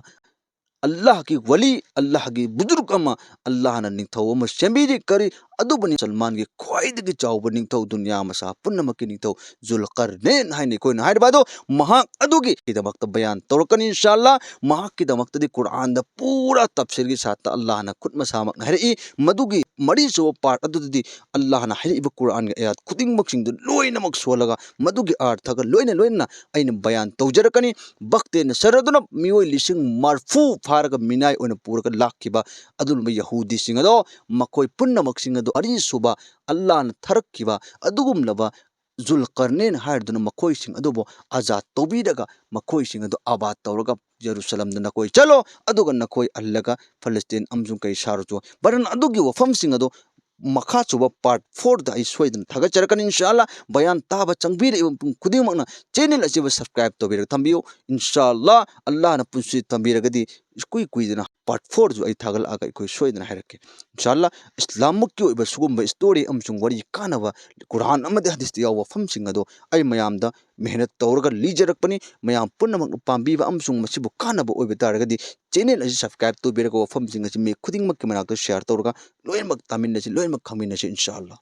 ꯑꯜꯂꯥꯍꯒꯤ ꯋꯂꯤ, ꯑꯜꯂꯥꯍꯒꯤ ꯕꯨꯖꯨꯔꯒ ꯑꯃ, ꯑꯜꯂꯥꯍꯅ ꯅꯤꯡꯊꯧ ꯑꯃ ꯁꯦꯝꯕꯤꯔꯤ꯫ ꯀꯔꯤ? ꯑꯗꯨꯕꯨꯅꯤ ꯃꯨꯁꯜꯃꯥꯟꯒꯤ ꯈ꯭ꯋꯥꯏꯗꯒꯤ ꯆꯥꯎꯕ ꯅꯤꯡꯊꯧ, ꯗꯨꯅꯤꯌꯥ ꯃꯁꯥ ꯄꯨꯝꯅꯃꯛꯀꯤ ꯅꯤꯡꯊꯧ ꯖꯨꯜꯀꯔꯅꯦꯟ ꯍꯥꯏꯅ ꯑꯩꯈꯣꯏꯅ ꯍꯥꯏꯔꯤꯕ ꯑꯗꯣ, ꯃꯍꯥꯛ ꯑꯗꯨꯒꯤꯗꯃꯛꯇ ꯕꯌꯥꯟ ꯇꯧꯔꯛꯀꯅꯤ ꯏꯟꯁꯥ ꯑꯜꯂꯥꯍ꯫ ꯃꯍꯥꯛꯀꯤꯗꯃꯛꯇꯗꯤ ꯀꯨꯔꯥꯟꯗ ꯄꯨꯔꯥ ꯇꯞꯁꯤꯔꯒꯤ ꯁꯥꯠꯇ ꯑꯜꯂꯥꯍꯅ ꯈꯨꯠ ꯃꯁꯥꯃꯛꯅ ꯍꯥꯏꯔꯛꯏ꯫ ꯃꯗꯨꯒꯤ ꯃꯔꯤꯁꯨꯕ ꯄꯥꯔꯠ ꯑꯗꯨꯗꯗꯤ ꯑꯜꯂꯥꯍꯅ ꯍꯥꯏꯔꯛꯏꯕ ꯀꯨꯔꯥꯟꯒꯤ ꯑꯌꯥꯠ ꯈꯨꯗꯤꯡꯃꯛꯁꯤꯡꯗꯨ ꯂꯣꯏꯅꯃꯛ ꯁꯣꯜꯂꯒ ꯃꯗꯨꯒꯤ ꯑꯥꯔꯊꯒ ꯂꯣꯏꯅ ꯂꯣꯏꯅꯅ ꯑꯩꯅ ꯕꯌꯥꯟ ꯇꯧꯖꯔꯛꯀꯅꯤ꯫ ꯕꯛꯇꯦ ꯅꯁꯔ ꯑꯗꯨꯅ ꯃꯤꯑꯣꯏ ꯂꯤꯁꯤꯡ ꯃꯔꯐꯨ ꯐꯥꯔꯒ ꯃꯤꯅꯥꯏ ꯑꯣꯏꯅ ꯄꯨꯔꯒ ꯂꯥꯛꯈꯤꯕ ꯑꯗꯨꯒꯨꯝꯕ ꯌꯍꯨꯗꯤꯁꯤꯡ ꯑꯗꯣ, ꯃꯈꯣꯏ ꯄꯨꯝꯅꯃꯛꯁꯤꯡ ꯑꯗꯣ ꯑꯔꯤꯁꯨꯕ ꯑꯜꯂꯥꯍꯅ ꯊꯥꯔꯛꯈꯤꯕ ꯑꯗꯨꯒꯨꯝꯂꯕ ꯖꯨꯜꯀꯔꯅꯦꯟ ꯍꯥꯏꯔꯗꯨꯅ ꯃꯈꯣꯏꯁꯤꯡ ꯑꯗꯨꯕꯨ ꯑꯖꯥꯗ ꯇꯧꯕꯤꯔꯒ ꯃꯈꯣꯏꯁꯤꯡ ꯑꯗꯨ ꯑꯕꯥꯗ ꯇꯧꯔꯒ ꯖꯦꯔꯨꯁꯂꯝꯗ ꯅꯈꯣꯏ ꯆꯠꯂꯣ, ꯑꯗꯨꯒ ꯅꯈꯣꯏ ꯍꯜꯂꯒ ꯐꯂꯁꯇꯤꯟ ꯑꯃꯁꯨꯡ ꯀꯩ ꯁꯥꯔꯨꯆꯣ꯫ ꯕꯔꯟ ꯑꯗꯨꯒꯤ ꯋꯥꯐꯝꯁꯤꯡ ꯑꯗꯨ ꯃꯈꯥ ꯁꯨꯕ ꯄꯥꯔꯠ ꯐꯣꯔꯗ ꯑꯩ ꯁꯣꯏꯗꯅ ꯊꯥꯒꯠꯆꯔꯛꯀꯅꯤ ꯏꯟꯁꯥ ꯑꯜꯂꯥꯍ꯫ ꯕꯌꯥꯟ ꯇꯥꯕ ꯆꯪꯕꯤꯔꯛꯏꯕ ꯃꯤꯄꯨꯝ ꯈꯨꯗꯤꯡꯃꯛꯅ ꯆꯦꯅꯦꯜ ꯑꯁꯤꯕꯨ ꯁꯕꯁꯀ꯭ꯔꯥꯏꯕ ꯇꯧꯕꯤꯔꯒ ꯊꯝꯕꯤꯌꯨ꯫ ꯏꯟꯁꯥ ꯑꯜꯂꯥꯍ, ꯑꯜꯂꯥꯍꯅ ꯄꯨꯟꯁꯤ ꯊꯝꯕꯤꯔꯒꯗꯤ ꯏꯀꯨꯏ ꯀꯨꯏꯗꯅ ꯄꯥꯔꯠ ꯐꯣꯔꯁꯨ ꯑꯩ ꯊꯥꯒꯠꯂꯛꯑꯒ ꯑꯩꯈꯣꯏ ꯁꯣꯏꯗꯅ ꯍꯥꯏꯔꯛꯀꯦ꯫ ꯏꯟꯁꯥ ꯑꯜꯂꯥꯍ, ꯏꯁꯂꯥꯝꯃꯛꯀꯤ ꯑꯣꯏꯕ ꯁꯤꯒꯨꯝꯕ ꯏꯁꯇꯣꯔꯤ ꯑꯃꯁꯨꯡ ꯋꯥꯔꯤ ꯀꯥꯟꯅꯕ ꯀꯨꯔꯥꯟ ꯑꯃꯗꯤ ꯍꯗꯤꯁꯇ ꯌꯥꯎꯕ ꯋꯥꯐꯝꯁꯤꯡ ꯑꯗꯣ ꯑꯩ ꯃꯌꯥꯝꯗ ꯃꯦꯍꯅꯠ ꯇꯧꯔꯒ ꯂꯤꯖꯔꯛꯄꯅꯤ꯫ ꯃꯌꯥꯝ ꯄꯨꯝꯅꯃꯛꯅ ꯄꯥꯝꯕꯤꯕ ꯑꯃꯁꯨꯡ ꯃꯁꯤꯕꯨ ꯀꯥꯟꯅꯕ ꯑꯣꯏꯕ ꯇꯥꯔꯒꯗꯤ ꯆꯦꯅꯦꯜ ꯑꯁꯤ ꯁꯕꯁꯀ꯭ꯔꯥꯏꯕ ꯇꯧꯕꯤꯔꯒ ꯋꯥꯐꯝꯁꯤꯡ ꯑꯁꯤ ꯃꯤ ꯈꯨꯗꯤꯡꯃꯛꯀꯤ ꯃꯅꯥꯛꯇ ꯁꯤꯌꯥꯔ ꯇꯧꯔꯒ ꯂꯣꯏꯅꯃꯛ ꯇꯥꯃꯤꯟꯅꯁꯤ, ꯂꯣꯏꯅꯃꯛ ꯈꯪꯃꯤꯟꯅꯁꯤ ꯏꯟꯁꯥ ꯑꯜꯂꯥꯍ꯫